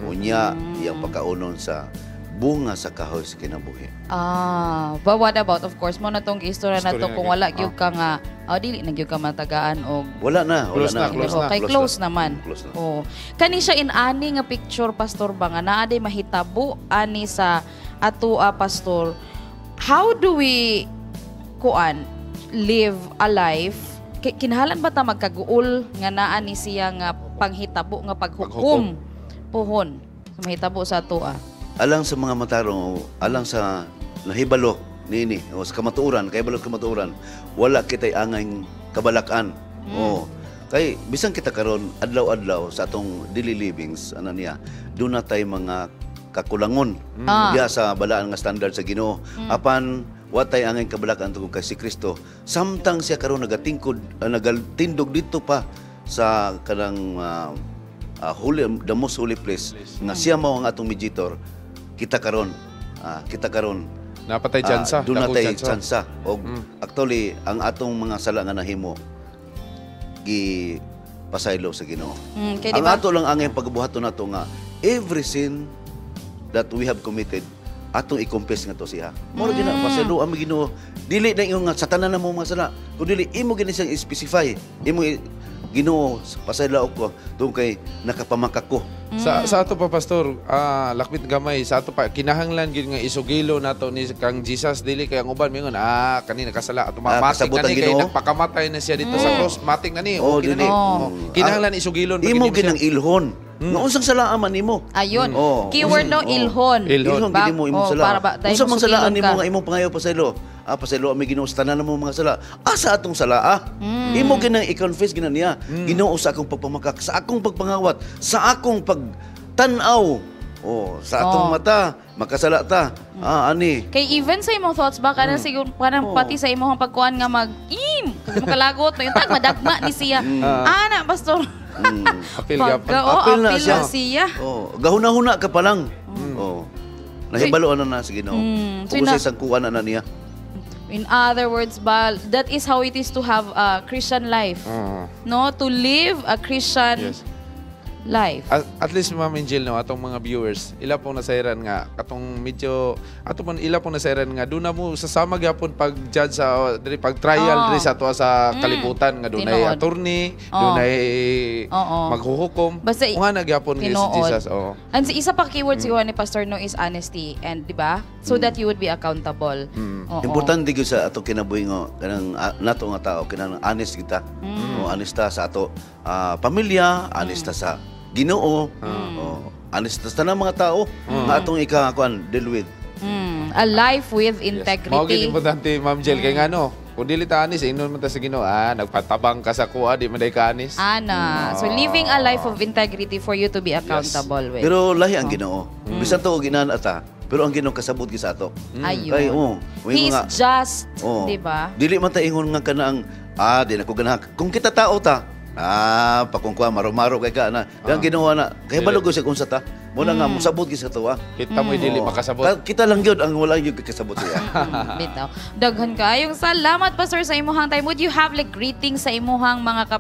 Unya iyang pagkaunon sa bunga sa kahoy sa kinabuhi. Ah, but what about, of course, mo na tong istorya na to Istorya kung na wala gyud. gyud ka nga dili na gyud ka matagaan og Wala na, wala Close na, close na. Okay, close naman. Close na. Oo. Kani siya in ani nga picture, pastor, ba nga naa day mahitabo ani sa atua, pastor? How do we kuan live a life? Kinahanglan ba ta magkaguol nga naa ni siya nga panghitabo nga paghukom puhon sa mahitabo sa atoa? Alang sa mga matarong, alang sa nahibalo niini o sa kamatuoran, kay balo sa kamatuoran, wala kitay angay kabalakan. Oh. Kay bisan kita karon adlaw-adlaw sa atong daily livings ana niya, duna tay mga kakulangon diha sa balaan nga standard sa Ginoo. Apan wa tay angay kabalakan tungod kay si Kristo samtang siya karon nagatingkod, nagatindog dito pa sa kanang holy, the most holy place nga siya mao ang atong mediator. Kita karon Napatay tsansa. Doon Dako natay tsansa. tsansa og actually ang atong mga sala nga nahimo gi pasaylo sa Ginoo. Kay Ang di ba? ato lang ang pagbuhaton nato nga every sin that we have committed atong i-confess nga to siya. Mao ra gina pasaylo ang Ginoo. Dili na ingon nga sa tanan na mo mga sala. Kun dili imo gini siyang i-specify. Imo Ginoo, pasaylo ko tungkol kay nakapamakak ko. Sa ato pa, pastor, lakbit gamay sa ato pa kinahanglan gyud nga isugilo nato ni kang Jesus, dili kay ang uban mingon kani nakasala ato matik kasabot na ang ni kay Ginoo. nagpakamatay na siya dito sa cross, matik na ni, Oh, okay na dili. ni. Oh. Kinahanglan isugilon pa Imo gid nimo siya. ginang ilhon. Nga unsang sala man nimo? Ayun. Oh. Keyword no, ilhon. Ilhon gid mo imong Oh, sala. para ba, dahil Unsa man musugilon salaan nimo ka. nga imong pangayo pasaylo? Pasaylo mi Ginoo sa tanan mo mga sala. Sa atong sala ah. Imo ginang i-confess gina niya. Ginoo, sa akong pagpamakak, sa akong pagpangawat, sa akong pagtan-aw. Oh, sa atong mata, makasala ta. Ani. Kay even sa imong thoughts ba kanang siguro kanang pati sa imong pagkuan nga mag im kag makalagot na yung tag madagma ni siya. Ana, pastor. Apil Pagka, oh, Apil na apil siya. na siya. Oh, gahuna-huna ka pa lang. Oh. Nahibalo na na sa Ginoo. So Kung sa isang kuan na niya. In other words ba, that is how it is to have a Christian life. No, to live a Christian Yes. life. At least, Ma'am Angel, no, atong mga viewers, ila pong nasayran nga katong medyo ato pong ila pong nasayran nga doon na mo sasama gyapon pag judge sa diri pag trial diri sa ato sa kalibutan nga dunay Tinuod. attorney, dunay maghuhukom. Basta Kung nga gyapon ni si tinuod. Jesus, oo. And sa isa pa keyword siguro ni Pastor no is honesty and di ba? So that you would be accountable. Oo. Importante gyud sa atong kinabuhi nga kanang nato nga tao kinahanglan honest kita. O honest ta sa ato pamilya, honest ta sa Ginoo. O honest ta sa tanang mga tao nga atong ikakuan deal with. A life with Mao gyud integrity. importante, Ma'am Jill, kay ngano, kung dili ta anis, ingnon man ta sa Ginoo, nagpatabang ka sa kuha, di man day ka anis. Ana. So living a life of integrity for you to be accountable with. Pero lahi ang Ginoo. Bisan to og inana ta, pero ang Ginoo kasabot gyud sa ato. Ayun. Kay oh, may He is mga just, Oo. di ba? Dili man ta ingon nga kanang di na ko ganahan. Kung kita tao ta, pakung kuha maro-maro kay ka na. Ang Ginoo na, kay Dili. balog sa unsa ta. Muna nga mosabot gyud sa tuwa. Kita mo'y dili Oo. makasabot. Kita lang gyud ang wala gyud kasabot siya. Bitaw. Daghan kayong salamat, Pastor, sa imuhang time. Would you have like greetings sa imuhang mga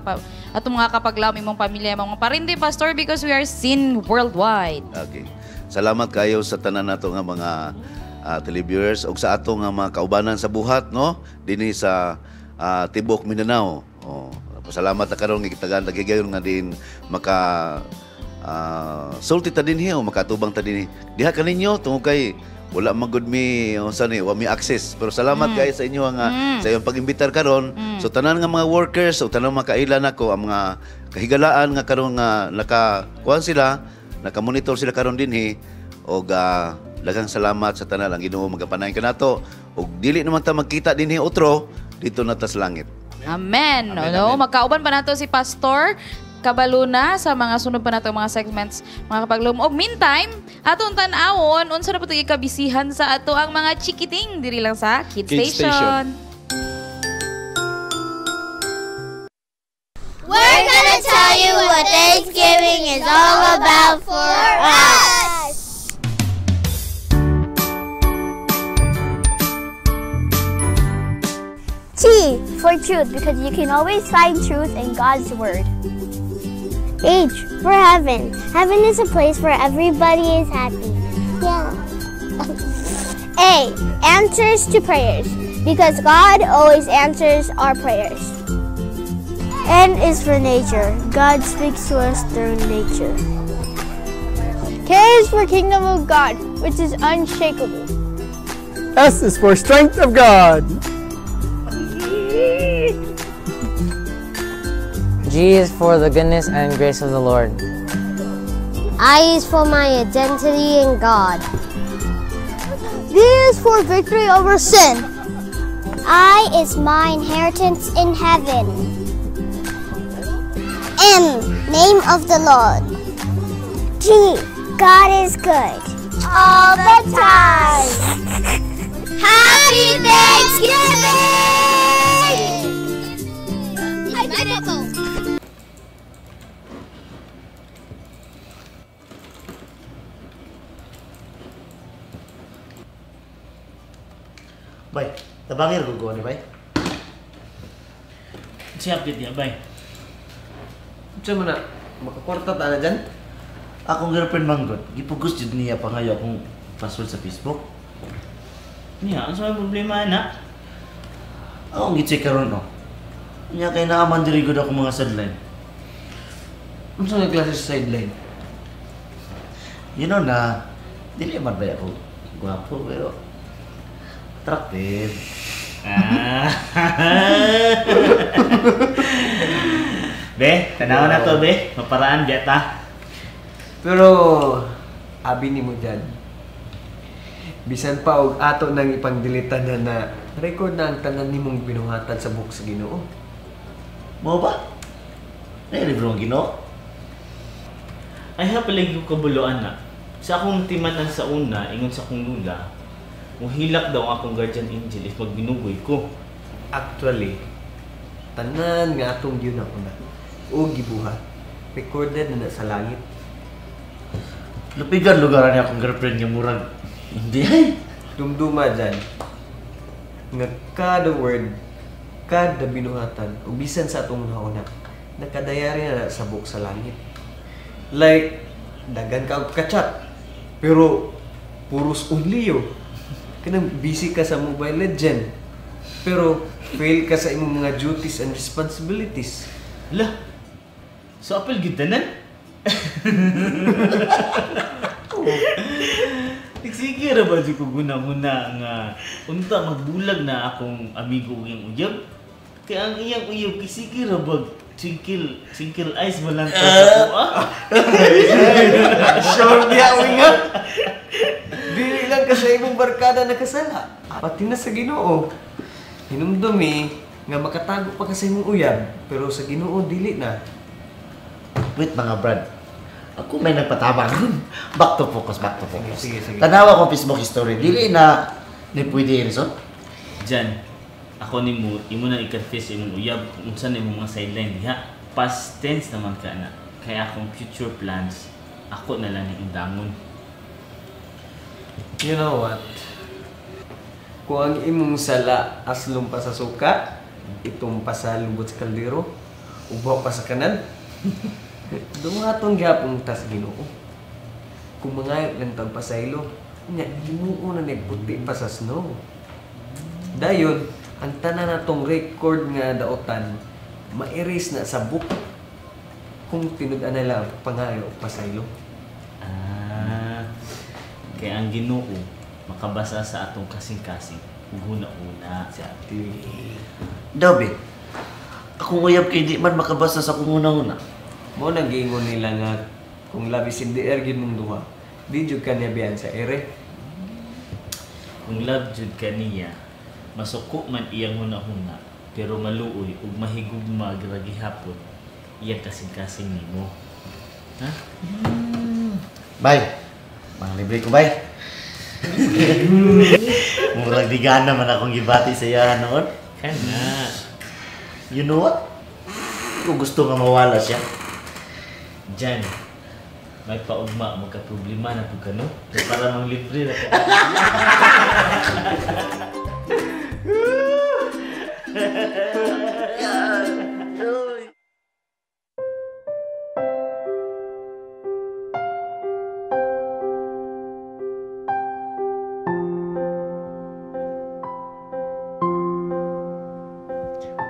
atong mga kapaglaom, imong pamilya, imong mga parente, Pastor, because we are seen worldwide. Okay. Salamat kayo sa tanan nato nga mga televiewers ug sa ato nga mga kaubanan sa buhat no dinhi sa Tibok Mindanao. Oh, pasalamat na karon nga gitagaan tagigayon nga din maka sulti ta dinhi o makatubang ta dinhi. Diha kaninyo tungod kay wala man gud mi unsa ni wa mi access pero salamat kayo sa inyo nga sa iyong pag-imbitar karon. So tanan nga mga workers o tanan mga kailan nako ang mga kahigalaan nga karon nga naka kuan sila, naka-monitor sila karon dinhi og daghang salamat sa tanan. Ang Ginoo magapanayon kanato ug dili naman ta magkita dinhi otro dito na ta sa langit. Amen. Amen, No? amen. Magkauban pa nato si Pastor Kabaluna sa mga sunod pa nato mga segments, mga kapaglaom. Og meantime, atong tan-awon unsa na po ikabisihan sa ato ang mga chikiting diri lang sa Kids, Kids Station. Station. We're gonna tell you what Thanksgiving is all about for us. T for truth, because you can always find truth in God's Word. H for heaven. Heaven is a place where everybody is happy. Yeah. A, answers to prayers, because God always answers our prayers. N is for nature. God speaks to us through nature. K is for kingdom of God, which is unshakable. S is for strength of God. G is for the goodness and grace of the Lord. I is for my identity in God. V is for victory over sin. I is my inheritance in heaven. M, name of the Lord. G, God is good. All the time. Happy Thanksgiving! I did it. Bay, tabangir ko ni bay. Siya update niya, bay. Unsa man na makakwarta ta na dyan? Akong girlfriend manggod, gipugos jud niya pangayo akong password sa Facebook. Niya, ano sa may problema na? Akong gi-check karon no. Niya kay naaman diri gud ako mga sideline. Unsa nga klase sa sideline? You know na dili man bay ako gwapo pero attractive. Ah. Be, tanaw na to, be. Maparaan, biya ta. Pero abi nimo dyan. Bisan pa og ato nang ipangdilitan na na record na ang tanan nimong binuhatan sa book sa Ginoo. Mao ba? Nailibro ang Ginoo? Ay ha palagi ko kabuluan na. Sa akong timanan sa una, ingon sa akong lula, muhilak daw ang akong guardian angel if magbinugoy ko. Actually, tanan nga atong gihuna-huna o gibuhat, recorded na na sa langit. Lupigan lugar ni akong girlfriend nga murag hindi ay. Dumduma dyan, nga kada word, kada binuhatan, o bisan sa atong huna, nakadayari na na sa book sa langit. Like, daghan ka og kachat. Pero, puros only yo. Kanang busy ka sa Mobile Legend. Pero, fail ka sa imong mga duties and responsibilities. Lah, so apil gyud tanan? Sige ra ba jud ko guna-guna nga unta magbulag na akong amigo ug iyang uyab? Kay ang iyang uyab kay sige ra ba twinkle twinkle eyes mo lang to sa kuha. Sure diha uy nga. Dili lang ka sa imong barkada nakasala. Pati na sa Ginoo. Hinumdumi nga makatago pa ka sa imong uyab, pero sa Ginoo dili na. Wait mga brad. Ako may nagpatabang. Back to focus, back to focus. Sige, sige. Tanawa ko Facebook history. Dili na ni pwede reason. Jan, ako nimo imo na i-confess imong uyab kung unsa na imong mga sideline diha. Past tense naman ka na. Kaya akong future plans, ako na lang ni undangon. You know what? Kung ang imong sala aslom pa sa suka, itom pa sa lubot sa kaldero, ubaw pa sa kanan, dumaton gyapon tas Ginoo. Kung mangayop lang tag pasaylo, nya Ginoo na nagputi pa sa snow. Dayon, ang tanan natong record nga daotan, ma-erase na sa book kung tinud-an na lang pangayo o pasaylo. Ah, kaya ang Ginoo makabasa sa atong kasing-kasing ug huna-huna. Exactly. Daw be, akong uyab kay di man makabasa sa akong una-una. Mao nang giingon nila nga kung love is in the air gyud mong duha, di jud ka niya biyan sa ere. Kung love jud ka niya, masuko man iyang huna-huna, pero maluoy ug mahigugma ra gihapon iyang kasing-kasing nimo. Ha? Bay, mga libre ko bay. Murag di gana man akong gibati sa iya noon. Kana. You know what? Kung gusto nga mawala siya. Jan, may paugma, magka-problema na pud ka, no? Kaya para mang libre na ka.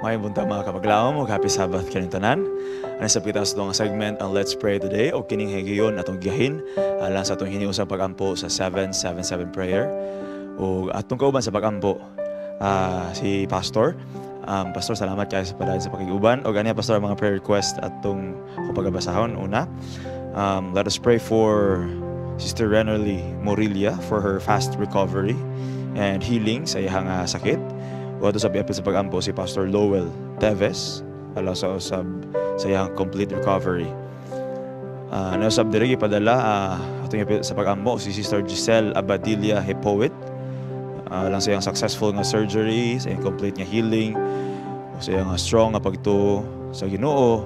Maayong buntag mga kapaglaom ug happy Sabbath kaninyong tanan. Ano sa kita sa atong segment ang Let's Pray Today o kining higayon atong giyahin alang sa atong hiniusang pag-ampo sa 777 prayer. Ug atong kauban sa pag-ampo si Pastor. Pastor, salamat kayo sa padayon sa pakig-uban. O ganiya Pastor ang mga prayer request atong ako pagabasahon. Una, let us pray for Sister Rennerly Morilla for her fast recovery and healing sa iyang sakit. O ato sa biapil sa pag-ampo si Pastor Lowell Teves ala sa usab sa iyang complete recovery. Nausab diri gipadala atong iapil sa pag-ampo si Sister Giselle Abadilla Hepoit lang sa iyang successful nga surgery, sa iyang complete nga healing, o sa iyang strong nga pagtuo sa Ginoo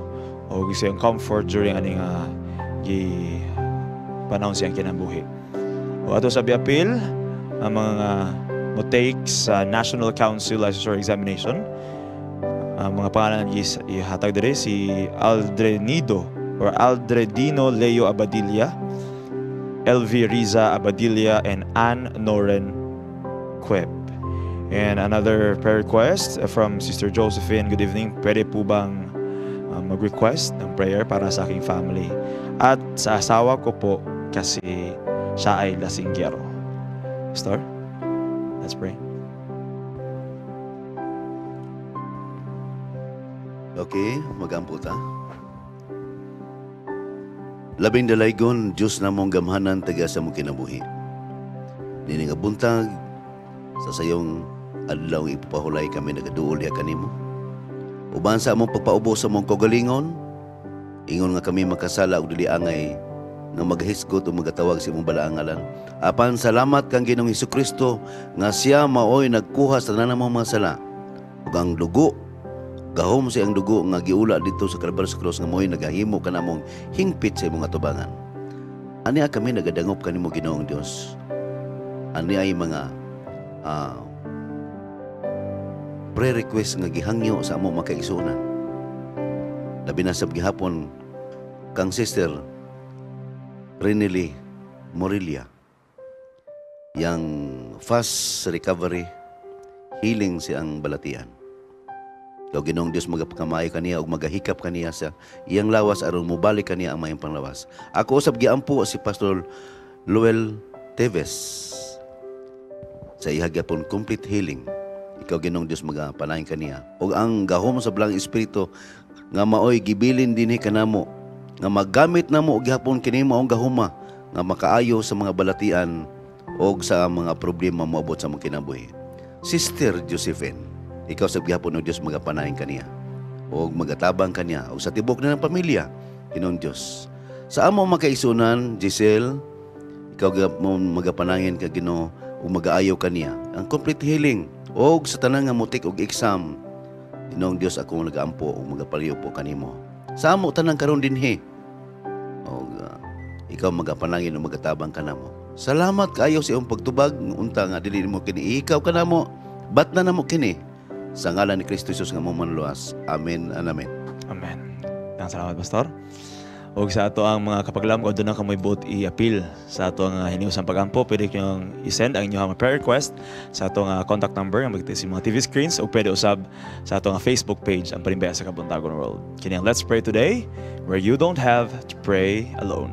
o sa iyang comfort during aning gi panahon siyang kinabuhi. O ato sa biapil ang mga mo take sa National Council Licensure Examination. Ang mga pangalan is ihatag diri si Aldrenido or Aldredino Leo Abadilla, LV Riza Abadilla, and Ann Noren Queb. And another prayer request from Sister Josephine. Good evening. Pwede po bang mag-request ng prayer para sa aking family at sa asawa ko po kasi siya ay lasinggero. Pastor, let's pray. Okay, magampo ta. Labing dalaygon, Diyos namong gamhanan taga sa mong kinabuhi. Nini nga buntag, sa sayong adlaw ipapahulay kami nagaduol diha kanimo. Uban sa among pagpaubos sa among kaugalingon, ingon nga kami makasala og dili angay nga maghisgot o magatawag sa imong balaang ngalan. Apan salamat kang Ginoong Hesukristo nga siya maoy nagkuha sa tanan namong mga sala. Ug ang dugo, gahom sa iyang dugo nga giula dito sa Kalbaryo sa krus nga mo'y nagahimo kanamong hingpit sa imong atubangan. Ani kami nagadangop kanimo Ginoong Dios. Ani ay mga prayer request nga gihangyo sa among makaigsuonan. Labi na sa gihapon kang Sister Renely Morelia, yang fast recovery, healing siyang balatian. Ikaw Ginoong Dios magapakamayo kaniya ug magahikap kaniya sa iyang lawas aron mobalik kaniya ang mayong panglawas. Ako usab giampo si Pastor Luel Teves sa iya gyapon complete healing. Ikaw Ginoong Dios magapanahin kaniya ug ang gahom sa Balaang Espiritu nga maoy gibilin dinhi kanamo nga magamit namo gihapon kini maong gahuma nga makaayo sa mga balatian og sa mga problema moabot sa mga kinabuhi. Sister Josephine, ikaw sa gihapon ng Dios magapanahin kaniya og magatabang kaniya og sa tibok na ng pamilya Ginoong Dios. Sa amo makaisunan, Giselle, ikaw magapanahin ka Ginoo ug magaayo kaniya ang complete healing og sa tanan nga mutik og exam. Ginoong Dios akong nagaampo ug magapaliw po kanimo. Sa amo tanan karon dinhi og ikaw magapanangin ug magatabang kanamo. Salamat kaayo sa iyong pagtubag unta nga dili nimo kini ikaw kanamo, bat na namo kini. Sa ngalan ni Kristo Jesus nga mo manluwas. Amen and amen. Amen. Salamat, Pastor. Og sa ato ang mga kapaglam kung doon na kamoy buot i-appeal sa ato ang hiniusang pagampo, pwede kayong i-send ang inyong prayer request sa ato ang contact number ang magkita sa mga TV screens o pwede usab sa ato ang Facebook page ang Panimbaya sa Kabuntagon World. Kini ang Let's Pray Today, where you don't have to pray alone.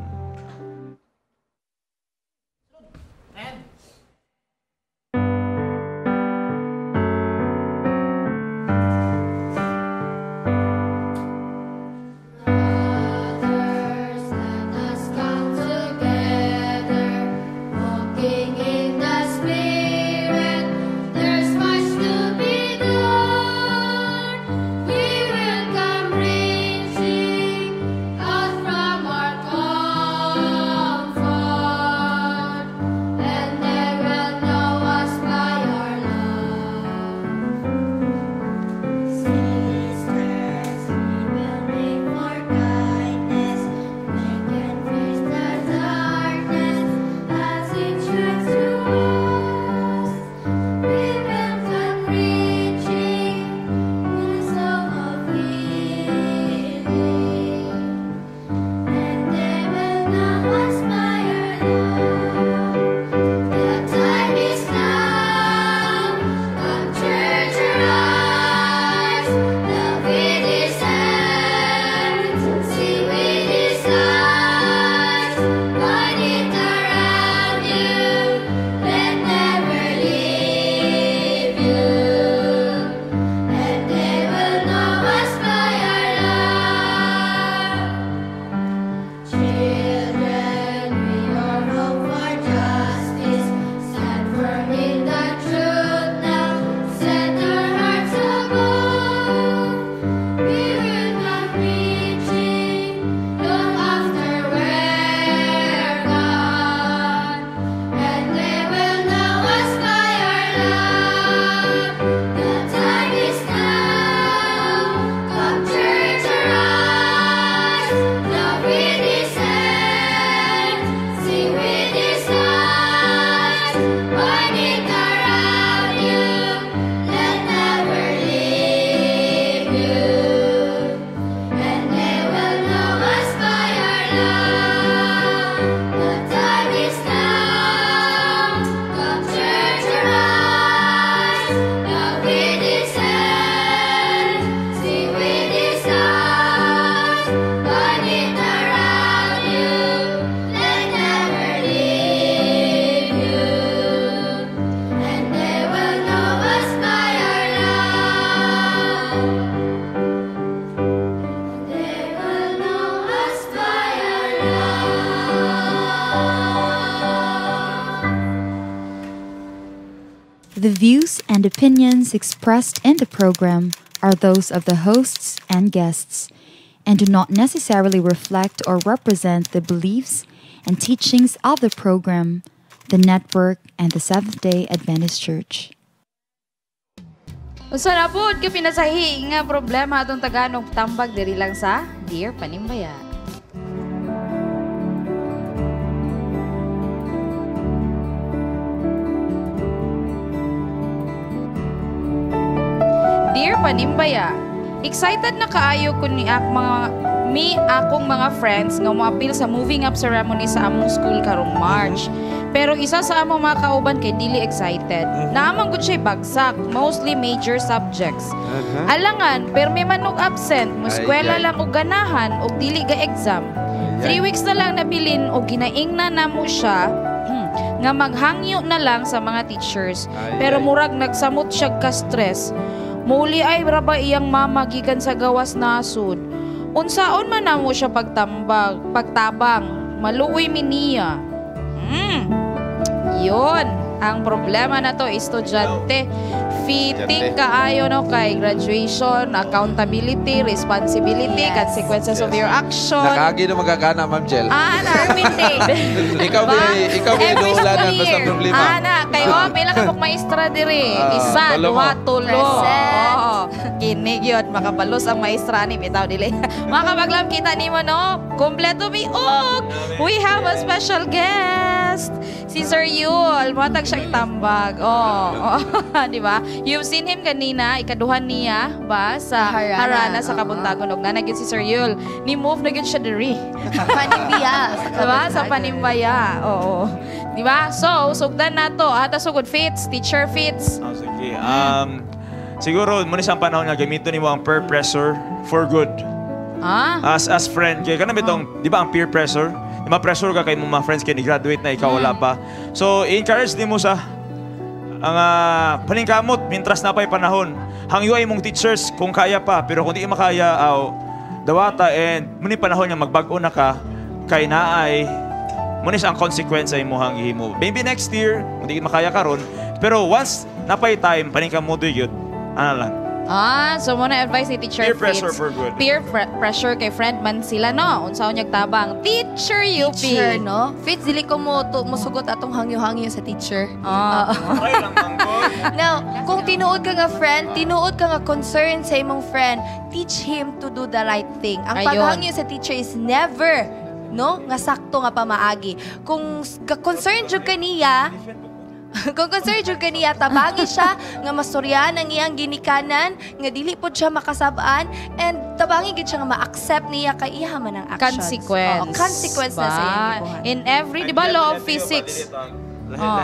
The views and opinions expressed in the program are those of the hosts and guests and do not necessarily reflect or represent the beliefs and teachings of the program, the network, and the Seventh-day Adventist Church. Unsa na pod ka pinasahi nga problema atong taganog tambag diri lang sa Dear Panimbaya. Dear Panimbaya, Excited na kaayo ko ni ak mga mi akong mga friends nga moapil sa moving up ceremony sa among school karong March. Pero isa sa among mga kauban kay dili excited. Naa man gud siya bagsak, mostly major subjects. Alangan, permi man og absent, mo-eskwela Ay, ay. Lang og ganahan og dili ga exam. 3 weeks na lang nabilin og ginaingna namo siya nga maghangyo na lang sa mga teachers. Ay, Pero ay. Murag nagsamot siya ka stress. Muli ay raba iyang mama gikan sa gawas nasud. Unsaon man namo siya pagtambag, pagtabang, maluoy mi niya. Yun, ang problema na to, estudyante. Fitting Estudyante. kaayo no kay graduation, accountability, responsibility, consequences of your action. Nakaagi na magagana, Ma'am Jel. Ah, na. Ikaw ba, ikaw ba Every doulanan school basta year. problema. Ana, kayo, pila ka maestra diri. Ah, Isa, tulo mo. duha, tulo. Present. Oo. Kinig yun, makabalos ang maestra ni bitaw dili. Mga kapaglam, kita nimo no, kompleto mi og we have a special guest. Si Sir Yul, matag siya itambag. Oh, oh. Di ba? You've seen him kanina, ikaduhan niya ba sa Harana. Harana, sa Kabuntagon og nana gyud si Sir Yul. Ni move na gyud siya diri. Panimbaya. Sa Diba? Sa Kabuntagon. Panimbaya. Oo. Diba? So, sugdan na to. Ata sugod Fits, Teacher Fits. Ah, sige. Siguro, muna siyang panahon nga gamiton nimo ang peer pressure for good. Ah? As friend, kay kanang bitong, di ba ang peer pressure? Di ba pressure ka kay imong mga friends kay ni graduate na ikaw wala pa. So, encourage nimo sa ang paningkamot mintras na pa'y panahon. Hangyo ay imong teachers kung kaya pa, pero kung di makaya, aw, dawata and muni panahon nga magbag-o na ka kay naay muni siya ang consequence sa imong gihimo. Maybe next year, kung di makaya karon, pero once napay time, paningkamot gyud. Ana lang. Ah, so mo na advice ni Teacher Peer pressure Fitz. for good. Peer pressure kay friend man sila, no? Unsa unyag tabang? Teacher UP. Teacher, no? Fitz, dili ko mo, to, musugot atong hangyo-hangyo sa teacher. Ah. Now, kung tinuod ka nga friend, tinuod ka nga concern sa imong friend, teach him to do the right thing. Ang Ayun. paghangyo sa teacher is never no nga sakto nga pamaagi. Kung concern jud ka niya, kung concern jud ka niya, tabangi siya nga masturyahan ang iyang ginikanan, nga dili pod siya makasab-an, and tabangi gid siya nga ma-accept niya kay iya man ang actions. Consequence. Oo, consequence na sa iyang Ba? gibuhat. In every, di ba, law of physics? Oh.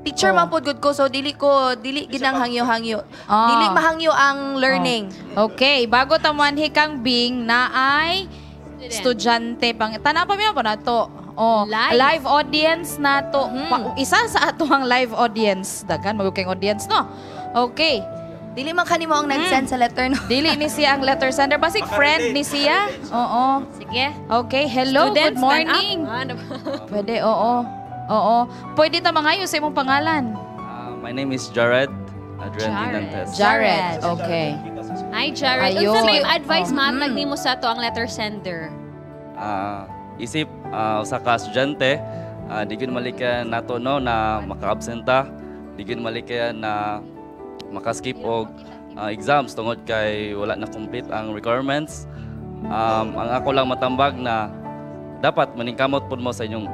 Teacher man pod gud ko, so dili ko dili ginang hangyo-hangyo. Ah. Dili mahangyo ang learning. Oh. Okay, bago tamuan kang Bing na ay estudyante pang tanaw pa mi po na to. Oh, Live. live audience na to. Isa sa ato ang live audience. Daghan magud kay audience no. Okay. Dili man kanimo ang nag-send sa letter no. Dili ni siya ang letter sender. Basig friend ni siya. Oo. Sige. Okay, hello, Students, good morning. stand up. Ah, ano ba? Pwede, oo. Oo. Pwede ta mangayo sa imong pangalan. My name is Jared Adrian Dinantes. Jared. Okay. Hi, Jared. Ayun. Unsa may advice Oh. mahatag nimo sa ato ang letter sender? Isip usa ka estudyante, di gyud malikayan nato no na maka-absenta, di gyud malikayan na makaskip og exams tungod kay wala na complete ang requirements. Ang ako lang matambag na dapat maningkamot pud mo sa inyong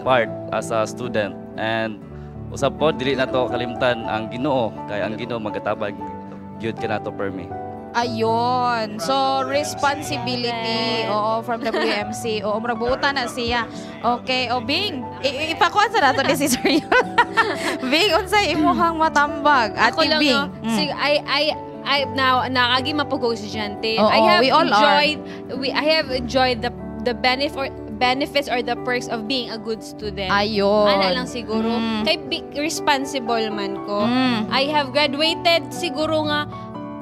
part as a student and usab po dili na to kalimtan ang Ginoo kay ang Ginoo magatabang gyud kanato permi. Ayun. So, responsibility. Oo, from WMC. Oo, murag buutan na siya. Okay. O, Bing, ipakuan sa nato ni si Sir Yul. Bing, unsay imuhang matambag? Ate Ako lang, Bing. no, I, now, nakagi mapugog estudyante. Oo, I have we all are. enjoyed, I have enjoyed the benefit or benefits or the perks of being a good student. Ayun. Ana lang siguro. Kay responsible man ko. I have graduated siguro nga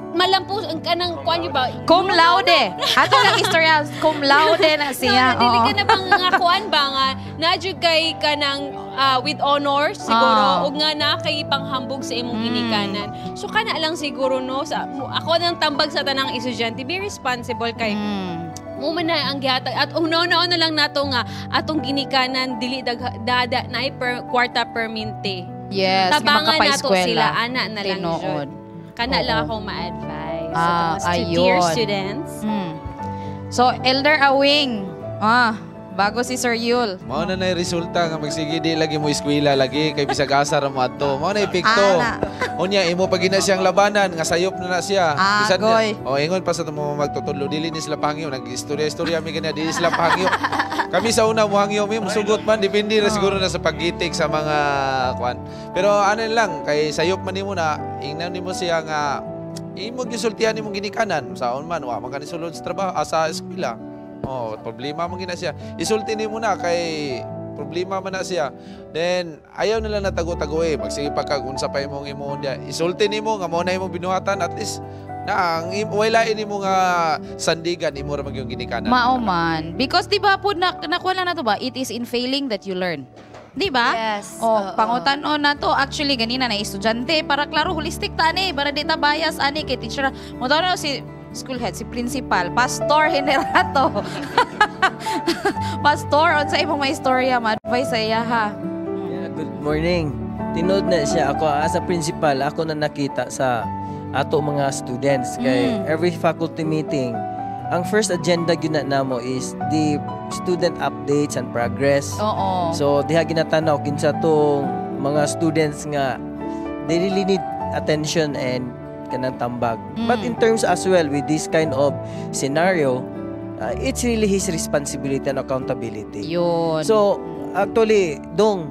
malampus ang kanang kuan ba? Cum laude. Ato lang istorya, cum laude na siya. No, dili Oo. ka na bang nga kuan ba nga na jud kay kanang with honors siguro ug nga na kay panghambog sa imong ginikanan. So kana lang siguro no sa ako nang tambag sa tanang estudyante, be responsible kay mo man na ang gihatag at una-una na lang nato nga atong ginikanan dili dada na per kwarta perminte. Yes, nga Tabangan nato makapaeskwela. sila ana na lang Tinuod. jud. Kana lang Oo. akong ma-advise sa Ah, mga dear ayun. students. So, Elder Awing. Ah, Bago si Sir Yul. Mao na na'y resulta nga magsige di lagi mo eskwela lagi kay bisag asa ra mo adto. Mao na epekto. Ana. Unya imo pag gina siyang labanan nga sayop na na siya. Ah, Bisan goy. O ingon pa sa mo magtutudlo dili ni sila pangyo, nag-istorya-istorya mi ganyan dili sila pangyo. Kami sa una mohangyo mi musugot man, depende ra siguro na sa paggitik sa mga kwan. Pero ano lang kay sayop man nimo na ingnan nimo siya nga imo gisultihan nimong ginikanan saon man wa man ka nisulod sa trabaho sa eskwela. Oh, problema man gina siya. Isulti nimo na kay problema man na siya. Then ayaw nila natago-tago eh. Magsige pa kag unsa pa imong imong diya. Isulti nimo nga mao na imong binuhatan, at least na ang way lain nimo nga sandigan, imo ra magyung ginikanan. Mao man. Because di ba po nakuha lang na to ba, it is in failing that you learn. Di ba? Yes. O, Oo. pangutan-on na to. Actually, ganina na estudyante. Para klaro, holistic ta ani. Para di ta bias ani kay teacher. Mo na si school head, si principal, Pastor Generato. Pastor, unsa imong may istorya, ma-advise sa iya ha? Yeah, good morning. Tinuod na siya ako as a principal, ako na nakita sa ato mga students kay every faculty meeting, ang first agenda gyud na namo is the student updates and progress. So diha ginatanaw kinsa tong mga students nga they really need attention and kanang tambag. But in terms as well with this kind of scenario, it's really his responsibility and accountability. Yun. So actually, dong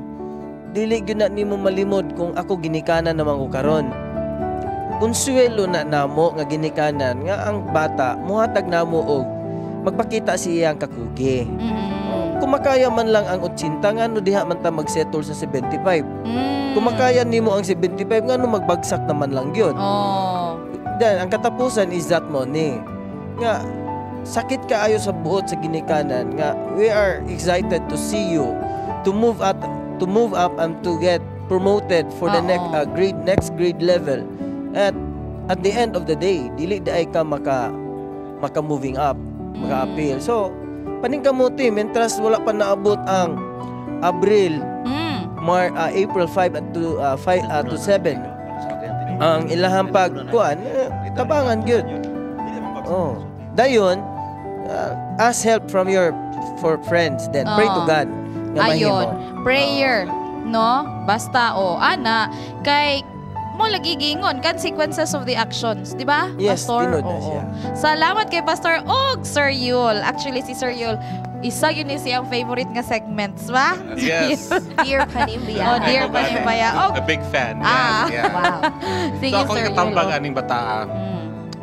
dili gyud na nimo malimod kung ako ginikanan naman ko karon. Konsuelo na namo nga ginikanan nga ang bata muhatag namo og magpakita siya ang kakugi. Kung makaya man lang ang 80, ngano diha man ta magsettle sa 75? Kung makaya nimo ang 75, ngano magbagsak naman lang gyud? Then ang katapusan is that money. Nga sakit kaayo sa buot sa ginikanan nga we are excited to see you to move up and to get promoted for the next grade, next grade level. At the end of the day, dili diay ka maka maka moving up, maka-appeal. So paningkamuti mientras wala pa naabot ang Abril, April 5 at to 5 to 7 ang ilahang pagkuan, tabangan gyud. Oh, dayon ask help from your for friends, then pray to God nga mahimo. Ayon, prayer, no? Basta o ana kay mo lagi giingon, consequences of the actions, di ba? Yes, Pastor? Tinuod na Oo. siya. Salamat kay Pastor og Sir Yul. Actually, si Sir Yul, isa yun ni siyang favorite nga segments, ba? Yes. Dear Panimbaya. Oh, Dear Panimbaya. Oh, A big fan. Yes, yeah. Wow. Sige, So ako Sir Yul. katambag Oh. aning bataa,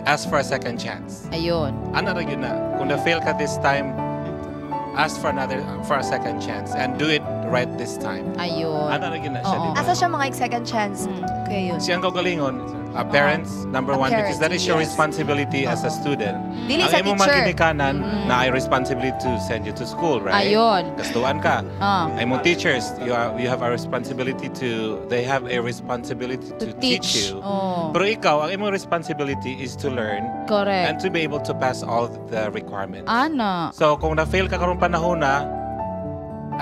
ask for a second chance. Ayun. Ana ra gyud na. Kung na-fail ka this time, ask for a second chance and do it right this time. Ayun. Ana ra gyud na siya, di ba? Asa siya mga second chance? Kuya yun. Siyang kaugalingon, parents, number one, because that is your Parents, yes. responsibility as a student. Dili Ang sa imong mga teacher. ginikanan na ay responsibility to send you to school, right? Ayun. Gastuan ka. Ang imong teachers, you have a responsibility to, they have a responsibility to teach teach. you. Oh. Pero ikaw, ang imong responsibility is to learn and to be able to pass all the requirements. Ana. So kung na-fail ka karong panahon na,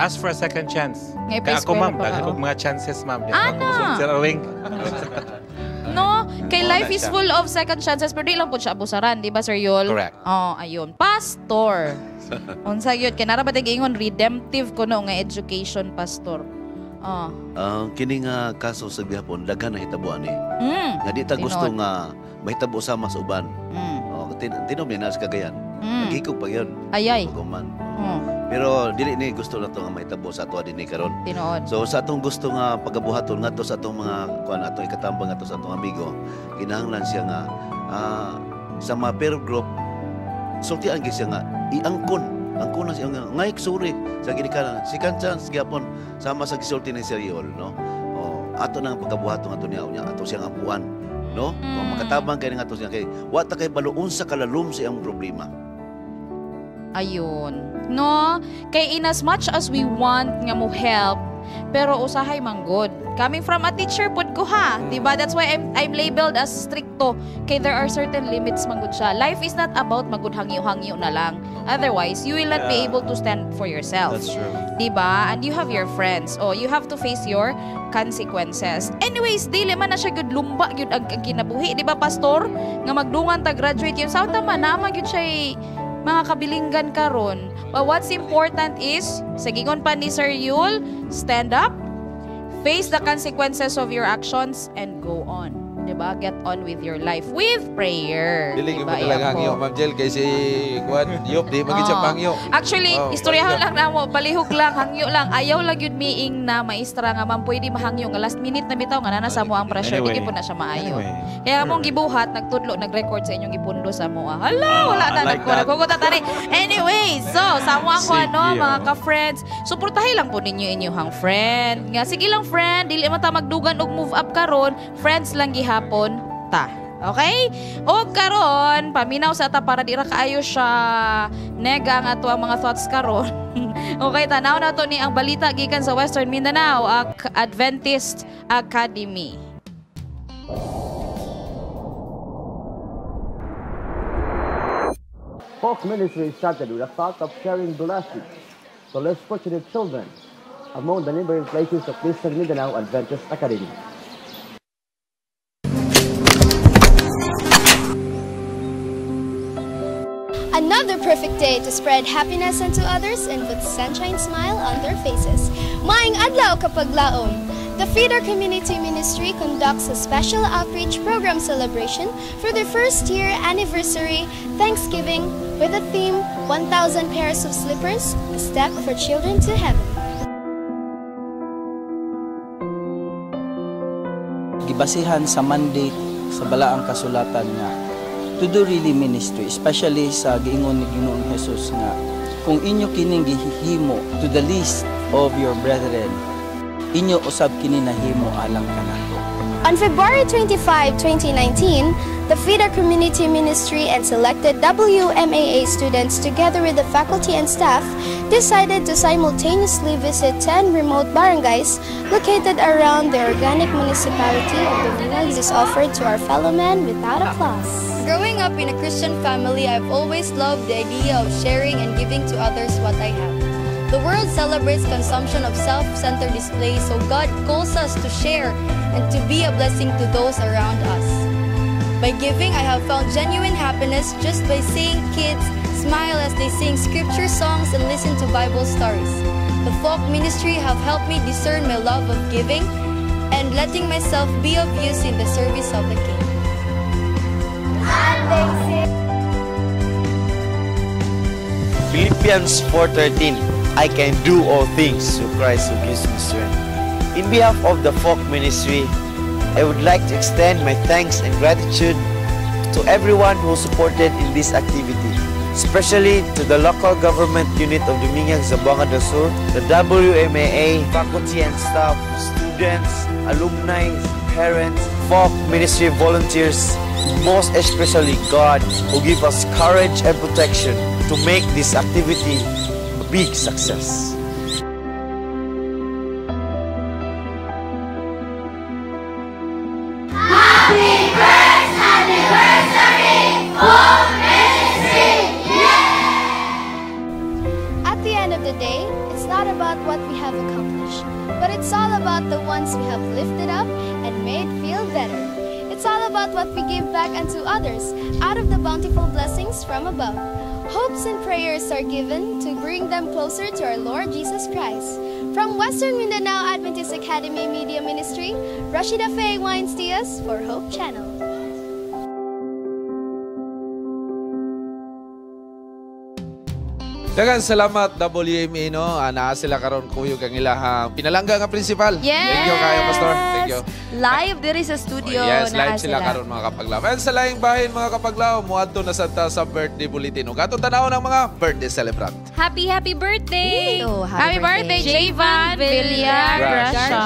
ask for a second chance. Nga Kaya ako, ipa-eskwela ma'am, pa ka, daghan oh. kog mga chances, ma'am. Di Ana! ako Sir Owing. No? Kay Oo, life na is siya. full of second chances pero di lang po siya abusaran, di ba, Sir Yul? Correct. Oh, ayun. Pastor. Unsa gyud kay nara ba tay giingon redemptive kuno nga education, Pastor? Oh. Ang kini nga kaso sa gihapon daghan na hitabuan eh. Nga di ta gusto Tinuod. nga mahitabo sama sa uban. Oh, tinom ni na sa Cagayan. Naghikog pa yun. Ayay. Human. Pero dili ni gusto na to nga mahitabo sa ato dinhi karon. Tinuod. So sa atong gusto nga pagabuhaton ngadto sa atong mga kuan, atong ikatambang ngadto sa atong amigo, kinahanglan siya nga sa mga peer group sultian gyud siya nga iangkon angkon na siya nga ngay sorry sa ginikanan, second chance gyapon sama sa gisulti ni Sir Yol, no. Oh, ato nang pagabuhaton ato niya unya ato siyang ampuan, no, kung makatabang kay nga ato siya kay wa ta kay baluon sa kalalom sa iyang problema. Ayun. No? Kay in as much as we want nga mo help, pero usahay man good. Coming from a teacher pud ko ha, 'di ba? That's why I'm labeled as stricto. Kay there are certain limits man gud siya. Life is not about magud hangyo-hangyo na lang. Otherwise, you will not be able to stand for yourself. That's true. 'Di ba? And you have your friends. Oh, you have to face your consequences. Anyways, dili man na siya gud lumba gyud ang kinabuhi, 'di ba, pastor? Nga magdungan ta graduate yun. Sa man naman gyud siya mga kabilinggan karon. But what's important is, sa gingon pa ni Sir Yul, stand up, face the consequences of your actions, and go on. Diba? Get on with your life with prayer. Dili gyud Diba? mo talaga Iya po. hangyo, Ma'am Jel, kay si Kuan Yop di magid siya Oo. pangyo. Actually, Oh, istoryahan pangyo. lang namo, palihog lang, hangyo lang. Ayaw lang yun miing na maestra nga ma'am pwede mahangyo nga last minute na bitaw nga nana sa mo ang pressure, Anyway. di po na siya maayo. Anyway. Kaya mong gibuhat, nagtudlo, nag-record sa inyong gipundo sa moa. Hala, wala na I like that. nagkugot tani. Anyway, so sa mo ako Sige, ano, mga oh. ka-friends, suportahi lang po ninyo inyong friend. Nga sige lang friend, dili man ta magdugan og move up karon, friends lang gihapon ta. Okay? O karon, paminaw sa ta para di ra kaayo siya nega ang ato ang mga thoughts karon. Okay, tanaw na to ni ang balita gikan sa Western Mindanao Adventist Academy. Folk Ministry started with the thought of sharing blessings to less fortunate children among the neighboring places of Western Mindanao Adventist Academy. Another perfect day to spread happiness unto others and put sunshine smile on their faces. Maayong adlaw kapaglaom. The Feeder Community Ministry conducts a special outreach program celebration for their first year anniversary, Thanksgiving, with the theme 1,000 Pairs of Slippers, a Step for Children to Heaven. Gibasihan sa mandate sa balaang kasulatan nga to do really ministry, especially sa giingon ni Ginoong Jesus nga kung inyo kining gihimo to the least of your brethren, inyo usab kini nahimo alang kanato. On February 25, 2019, the Feeder Community Ministry and selected WMAA students together with the faculty and staff decided to simultaneously visit 10 remote barangays located around the organic municipality of the Village is offered to our fellow men without applause. Growing up in a Christian family, I've always loved the idea of sharing and giving to others what I have. The world celebrates consumption of self-centered displays, so God calls us to share and to be a blessing to those around us. By giving, I have found genuine happiness just by seeing kids smile as they sing scripture songs and listen to Bible stories. The folk ministry have helped me discern my love of giving and letting myself be of use in the service of the King. Philippians 4:13, I can do all things through Christ who gives me strength. In behalf of the Folk Ministry, I would like to extend my thanks and gratitude to everyone who supported in this activity, especially to the local government unit of Dumingag Zamboanga del Sur, the WMAA, faculty and staff, students, alumni, parents, Folk Ministry volunteers, most especially God, who give us courage and protection to make this activity a big success. Happy first anniversary, Folk Ministry! At the end of the day, it's not about what we have accomplished, but it's all about the ones we have lifted up and made feel better. It's all about what we give back unto others out of the bountiful blessings from above. Hopes and prayers are given to bring them closer to our Lord Jesus Christ. From Western Mindanao Adventist Academy Media Ministry, Rashida Faye Wines Diaz for Hope Channel. Daghang salamat WMA no. Naa sila karon kuyog ang ilahang pinalangga nga principal. Yes! Thank you kayo, Pastor. Thank you. Live diri sa studio. Oh, yes, naa live sila karon mga kapaglaw. And sa laing bahin mga kapaglaw, muadto na sad ta sa birthday bulletin. Ug atong tanawon ang mga birthday celebrant. Happy, happy birthday! Oh, Happy birthday, Javan Villar Gracia.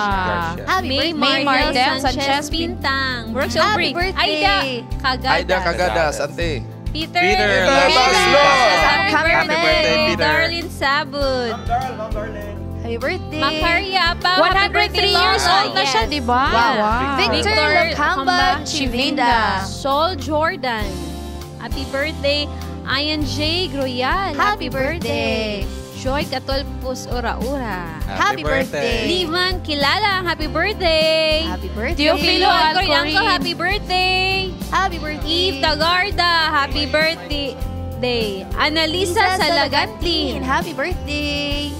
Happy May birthday, Mardel Mardel Sanchez Sanchez Pintang. Brooks Happy Aubrey. birthday. Aida Kagadas. Aida Kagadas, ante. Peter. Peter Baslo. Happy Happy birthday, birthday. Darlene Sabud. Happy birthday. Macaria pa. Happy 103 birthday, years Lola. old na siya, Yes. di ba? Wow. Victor Lacamba Chivinda. Sol Jordan. Happy birthday, Ian J. Groyal. Happy birthday. Joy Katolpus Ura-Ura. Happy birthday. Liman Kilala, happy birthday. Happy birthday. Teofilo Teofilo Alcorianco, Alcorin. happy birthday. Happy birthday. Eve Tagarda, happy birthday. birthday. Annalisa Lisa Salagantin. Happy birthday!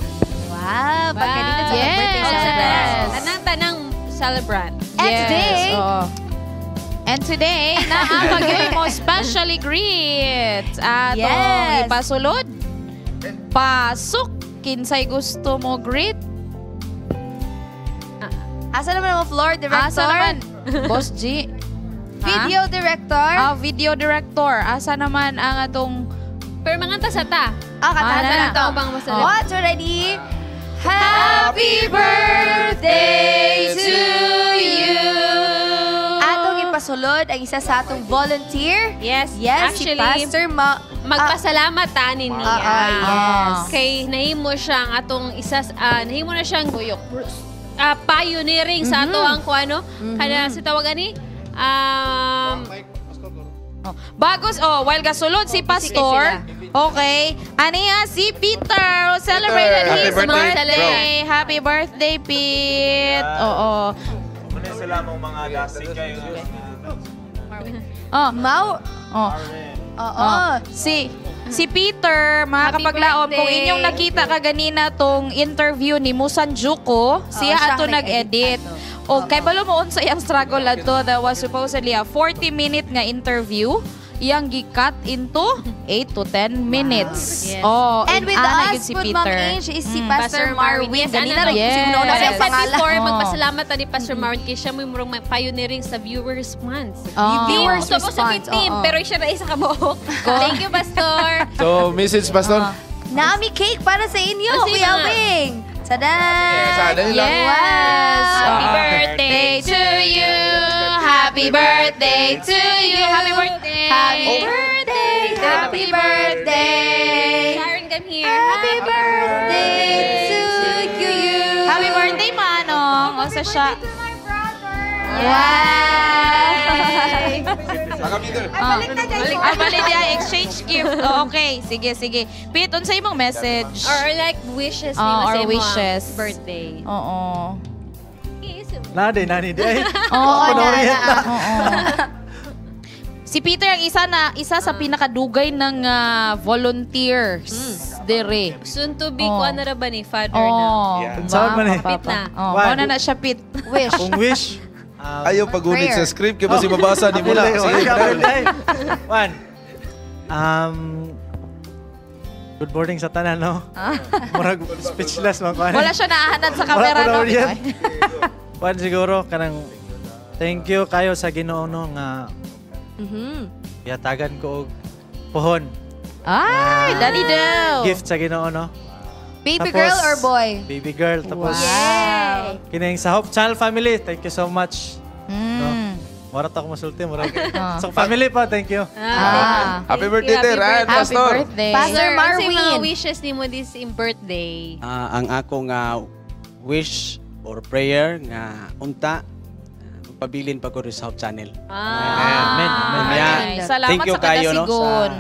Wow, pagkalita sa Yes. birthday celebrants. Tanang-tanang celebrant. And today, oo. And today, naamagay mo specially greet. Atong ipasulod. Pasok. Kinsay gusto mo greet. Asa naman ang floor director? Asa naman? Boss G. Video director? Ah, video director. Asa naman ang atong... Pero mga sa ta. Ah, kanta Ah, na na. to. One, two, ready? Happy birthday to you! Atong ipasulod ang isa sa atong volunteer. Yes. Yes, si Actually, Pastor Ma... Magpasalamat ta ni niya. Yes. Kay nahimo siyang atong isa nahimo na siyang pioneering sa ato ang kuano kana sa tawag ani Bagos, oh, while gasulod si Pastor, okay, aniya si Peter, who celebrated Happy his birthday, birthday. Happy birthday, Pete. Oo. Muna sila mong mga dasig kayo. Oh. Mau. Oh. Oo. Oh. Si Peter, mga Happy kapaglaom, kung birthday. inyong nakita kaganina tong interview ni Musan Juko, siya siya ato ang nag-edit. O kay balo mo unsa iyang struggle adto, that was supposedly a 40-minute nga interview, iyang gi-cut into 8 to 10 minutes. Yes. Oh, And with ana us, gyud si po, Ma'am Peter. Ange, is si Pastor Marwin. Yes, Ganina ano rin Yes. kasi una But siya I said pangalan. before, Oh. magpasalamat ta ni Pastor Marwin kay siya mo yung murong may pioneering sa viewer response. Oh. Viewers Viewers supposed to be response, team, oo. pero siya na isa ka buok. Thank you, Pastor. So, message, Pastor? Nami cake para sa inyo, Kasi Kuya nga. Wing. Tada! Yes, dali lang. Yes. Happy birthday to you. Happy birthday to you. Happy birthday. Happy birthday. Happy birthday. Sharon, come here. Happy birthday to you. Happy birthday, Manong. O sa siya. Wow! Ah, balik diya, exchange gift. Oh, okay, sige, sige. Pete, unsa imong message? Or like wishes Oh, nimo or sa imong wishes. birthday. Oo. Nadi, nani, di ay. Oo, Ako na, na-orient na. Oo. Si Peter ang isa sa pinakadugay ng volunteers dire. Soon to be Oh. kuan na ra ba ni father na. Oh. Yeah. Saan man eh? Pit na. Oh, One. mao na na siya, Pete. Wish. Kung wish. Ayaw pagunit sa script kay basi mabasa ni mo na. Sige, Sige, One. Good morning sa tanan, no? Murag speechless man ko. Wala siya naahanad sa camera, Wala ko no? na-orient. One siguro, kanang thank you kayo sa Ginoo no nga yatagan ko og pohon. Ay, Daddy Do. Gift sa Ginoo no. Baby Tapos, girl or boy? Baby girl. Tapos, Wow. kining sa Hope Channel family, thank you so much. No? Mura ta ako masulti, mura. So family pa, thank you. Ah. Happy birthday, Ter. And Happy Pastor. birthday. Pastor Sir, unsay mga Marwin. wishes nimo this in birthday? Ang akong wish or prayer nga unta pabilin pa ko rin sa Hope Channel. Ah. Amen. Amen. Kaya, Ay, salamat thank you sa kayo no sa kadasigon.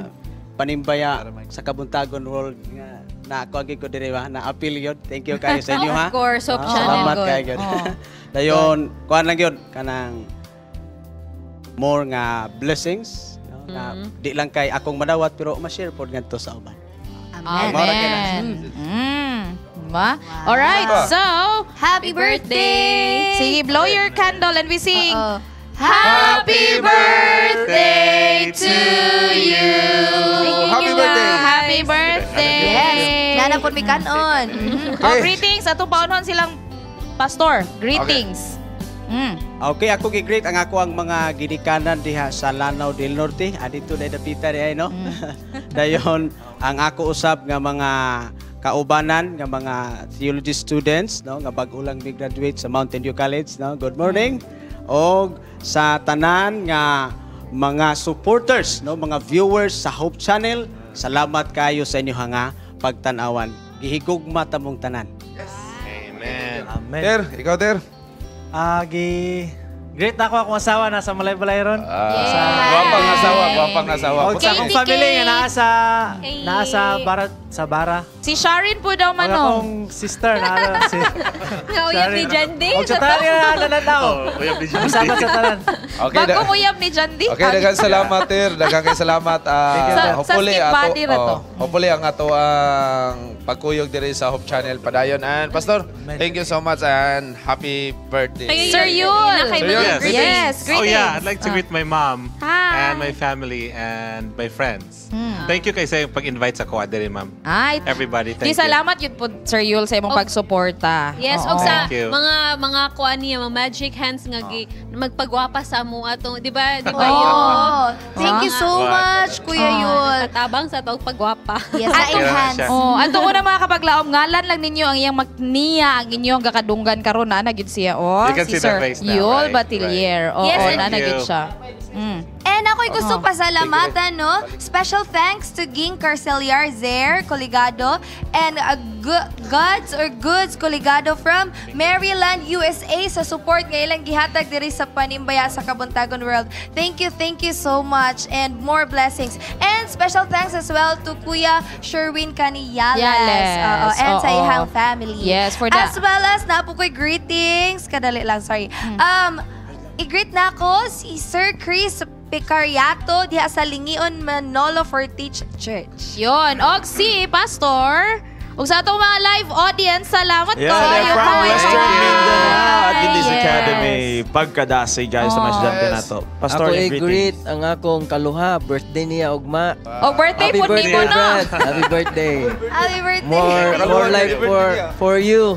panimbaya sa Kabuntagon World nga na ako agi ko diri ba na appeal yun. Thank you kayo sa inyo ha. Of course, Hope Channel. Salamat Good. kayo gyud. Oh. Dayon, kuan lang gyud kanang more nga blessings no, na di lang kay akong madawat pero ma-share pod ngadto sa uban. Amen. Mao ra kay na. Amen. Ba? Alright, so, Happy birthday! sige, blow your candle and we sing. Oo. Happy birthday to you. Happy birthday. Happy birthday. Yes. Nana po mi kanon. Oh, greetings. Atong paunhon silang pastor. Greetings. Okay, ako gi-greet ang ako ang mga ginikanan diha sa Lanao del Norte. Adito na dapita di ay no. Dayon ang ako usab nga mga kaubanan nga mga theology students no nga bag-o lang mi graduate sa Mountain View College no. Good morning. Og sa tanan nga mga supporters no, mga viewers sa Hope Channel, salamat kayo sa inyo nga pagtan-awan. Gihigugma ta mong tanan. Amen. Amen. Ter, ikaw, Ter. Ah, gi Greet na ako akong asawa nasa Malaybalay ron. Sa gwapang asawa, gwapang asawa. Og sa akong Katie family nga Kate. naa sa bara sa bara. Si Sharin po daw Og manong. akong sister naa si Nga uyab ni Jandy. Og sa tanan nga naa na Oh, uyab ni Jandy. Usama sa tanan. Okay, da- Bagong uyab ni Jandy. Okay, daghang salamat, Tir. Daghang kay salamat. Sa Hopefully, skin ato, body ra to. oh, hopefully ang ato ang pagkuyog diri sa Hope Channel padayon. And Pastor, thank you so much and happy birthday. Sir Yul. Sir Yul, Yes. greetings. Yes, Oh yeah, greetings. I'd like to greet my mom Hi. and my family and my friends. Thank you kay sa pag-invite sa kuha diri, ma'am. Ay, Everybody, thank di you. salamat yun po, Sir Yul, sa imong pagsuporta. Yes, Oo. og sa Thank you. mga kuan niya, mga magic hands nga gi magpagwapa sa amo atong, di ba? Di ba Oh, yun? thank you so much, Kuya Yul. Katabang sa atong pagwapa. Yes, na-enhance. Oh, ato una mga kapaglaom, ngalan lang ninyo ang iyang magniya ang inyong gakadunggan karon na gyud siya oh. You can Si see the Sir face now, Yul right? Batilier. Oo, Yes, and- na Thank gyud you. siya. And ako'y gusto Oo. pasalamatan, no? Special thanks to Ging Carceliar Zer Coligado and Gods or Goods Coligado from Maryland, USA sa support nga ilang gihatag diri sa Panimbaya sa Kabuntagon World. Thank you so much and more blessings. And special thanks as well to Kuya Sherwin Caniyales. Yales. Oo, and sa Oo. ihang family. Yes, for the- As well as napo ko'y greetings. Kadali lang, sorry. I-greet na ako si Sir Chris Picariato diha sa Lingion Manolo Fortich Church. Yun. Og si Pastor, ug sa atong mga live audience, salamat Yeah, ko. they're from Western Mindanao Adventist Yes. Academy. Pagkadasig, guys, sa mga estudyante na to. Pastor, Ako yung i-greet greetings. ang akong kaluha. Birthday niya, ugma. Oh, birthday Happy po birthday, nimo no. Brad. Happy birthday. Happy birthday. More life for you.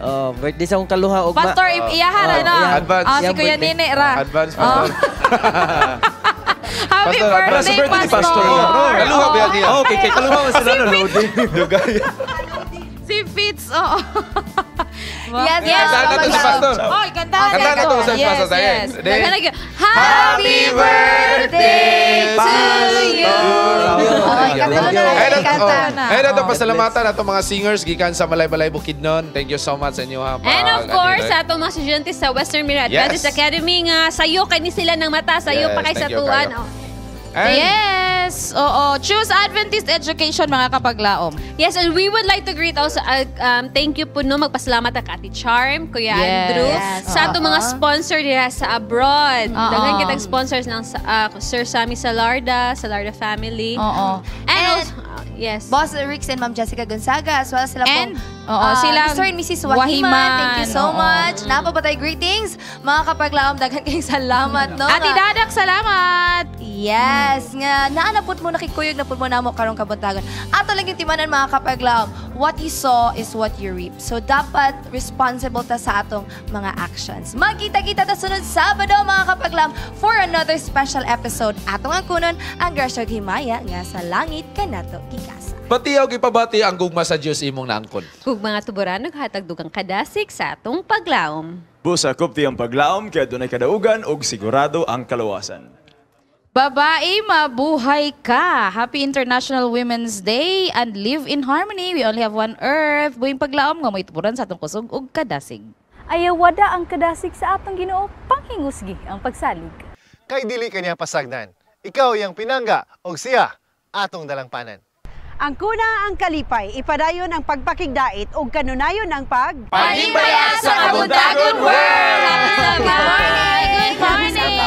Oh, birthday sa akong kaluha, ugma. Pastor, iyahan Oh, na. iyahan. Advance. Ah, si Iyang Kuya birthday. Nene ra. Advance, Pastor. Happy Pastor, advance. birthday, Birthday ni Pastor. Pastor. Kaluha ba yan niya? Oh, okay, kay kaluha man sila no loading. Dugay. Si Fitz, oo. Yes, yes. Kantahan na to si Pastor. Oy, kantahan Kantahan na to sa Yes, Pastor. yes. Then, Happy birthday to you. Oy, katulo na lang Ay, yung kanta. oh. Ay, nato pasalamatan ato mga singers gikan sa Malaybalay Bukidnon. Thank you so much sa inyo ha. And of course, sa atong mga estudyante sa Western Mirror Adventist Academy nga sayo kay ni sila ng mata, sayo Yes, pa kay sa thank you, tuan. kayo. Oh. And, Yes! Oo. Choose Adventist education, mga kapaglaom. Yes, and we would like to greet also, thank you po no, magpasalamat ang Ate Charm, Kuya Yes. Andrew, Yes. sa atong mga sponsor dira sa abroad. Oo. Daghan kitang sponsors ng Sir Sammy Salarda, Salarda family. Oo. And also, yes. Boss Rix and Ma'am Jessica Gonzaga as well as sila And, pong oo, sila Mr. and Mrs. Wahiman. Wahiman. Thank you so Oo. much. Napapatay greetings. Mga kapaglaom, daghan kayong salamat. No? Ate Dadak, salamat! Yes, nga naanapot mo nakikuyog na pud mo namo karong kabuntagon. Ato lang yung timanan mga kapaglaom. What you sow is what you reap. So dapat responsible ta sa atong mga actions. Magkita-kita ta sunod Sabado mga kapaglaom for another special episode. Atong ang kunon ang grasya ug himaya nga sa langit kanato gikasa. Batiyaw gipabati ang gugma sa Dios imong naangkon. Ug mga tuburan naghatag dugang kadasig sa atong paglaom. Busa kupti ang paglaom kaya dunay kadaugan ug sigurado ang kaluwasan. Babae, mabuhay ka! Happy International Women's Day and live in harmony. We only have one earth. Buhing paglaom nga mo'y tuburan sa atong kusog ug kadasig. Ayawada ang kadasig sa atong Ginoo, panghingusgi ang pagsalig. Kay dili kaniya pasagdan. Ikaw iyang pinangga og siya atong dalangpanan. Ang kuna ang kalipay, ipadayon ang pagpakigdait ug kanunayon ang pag Panimbaya sa Kabuntagon World! Good morning! Good morning!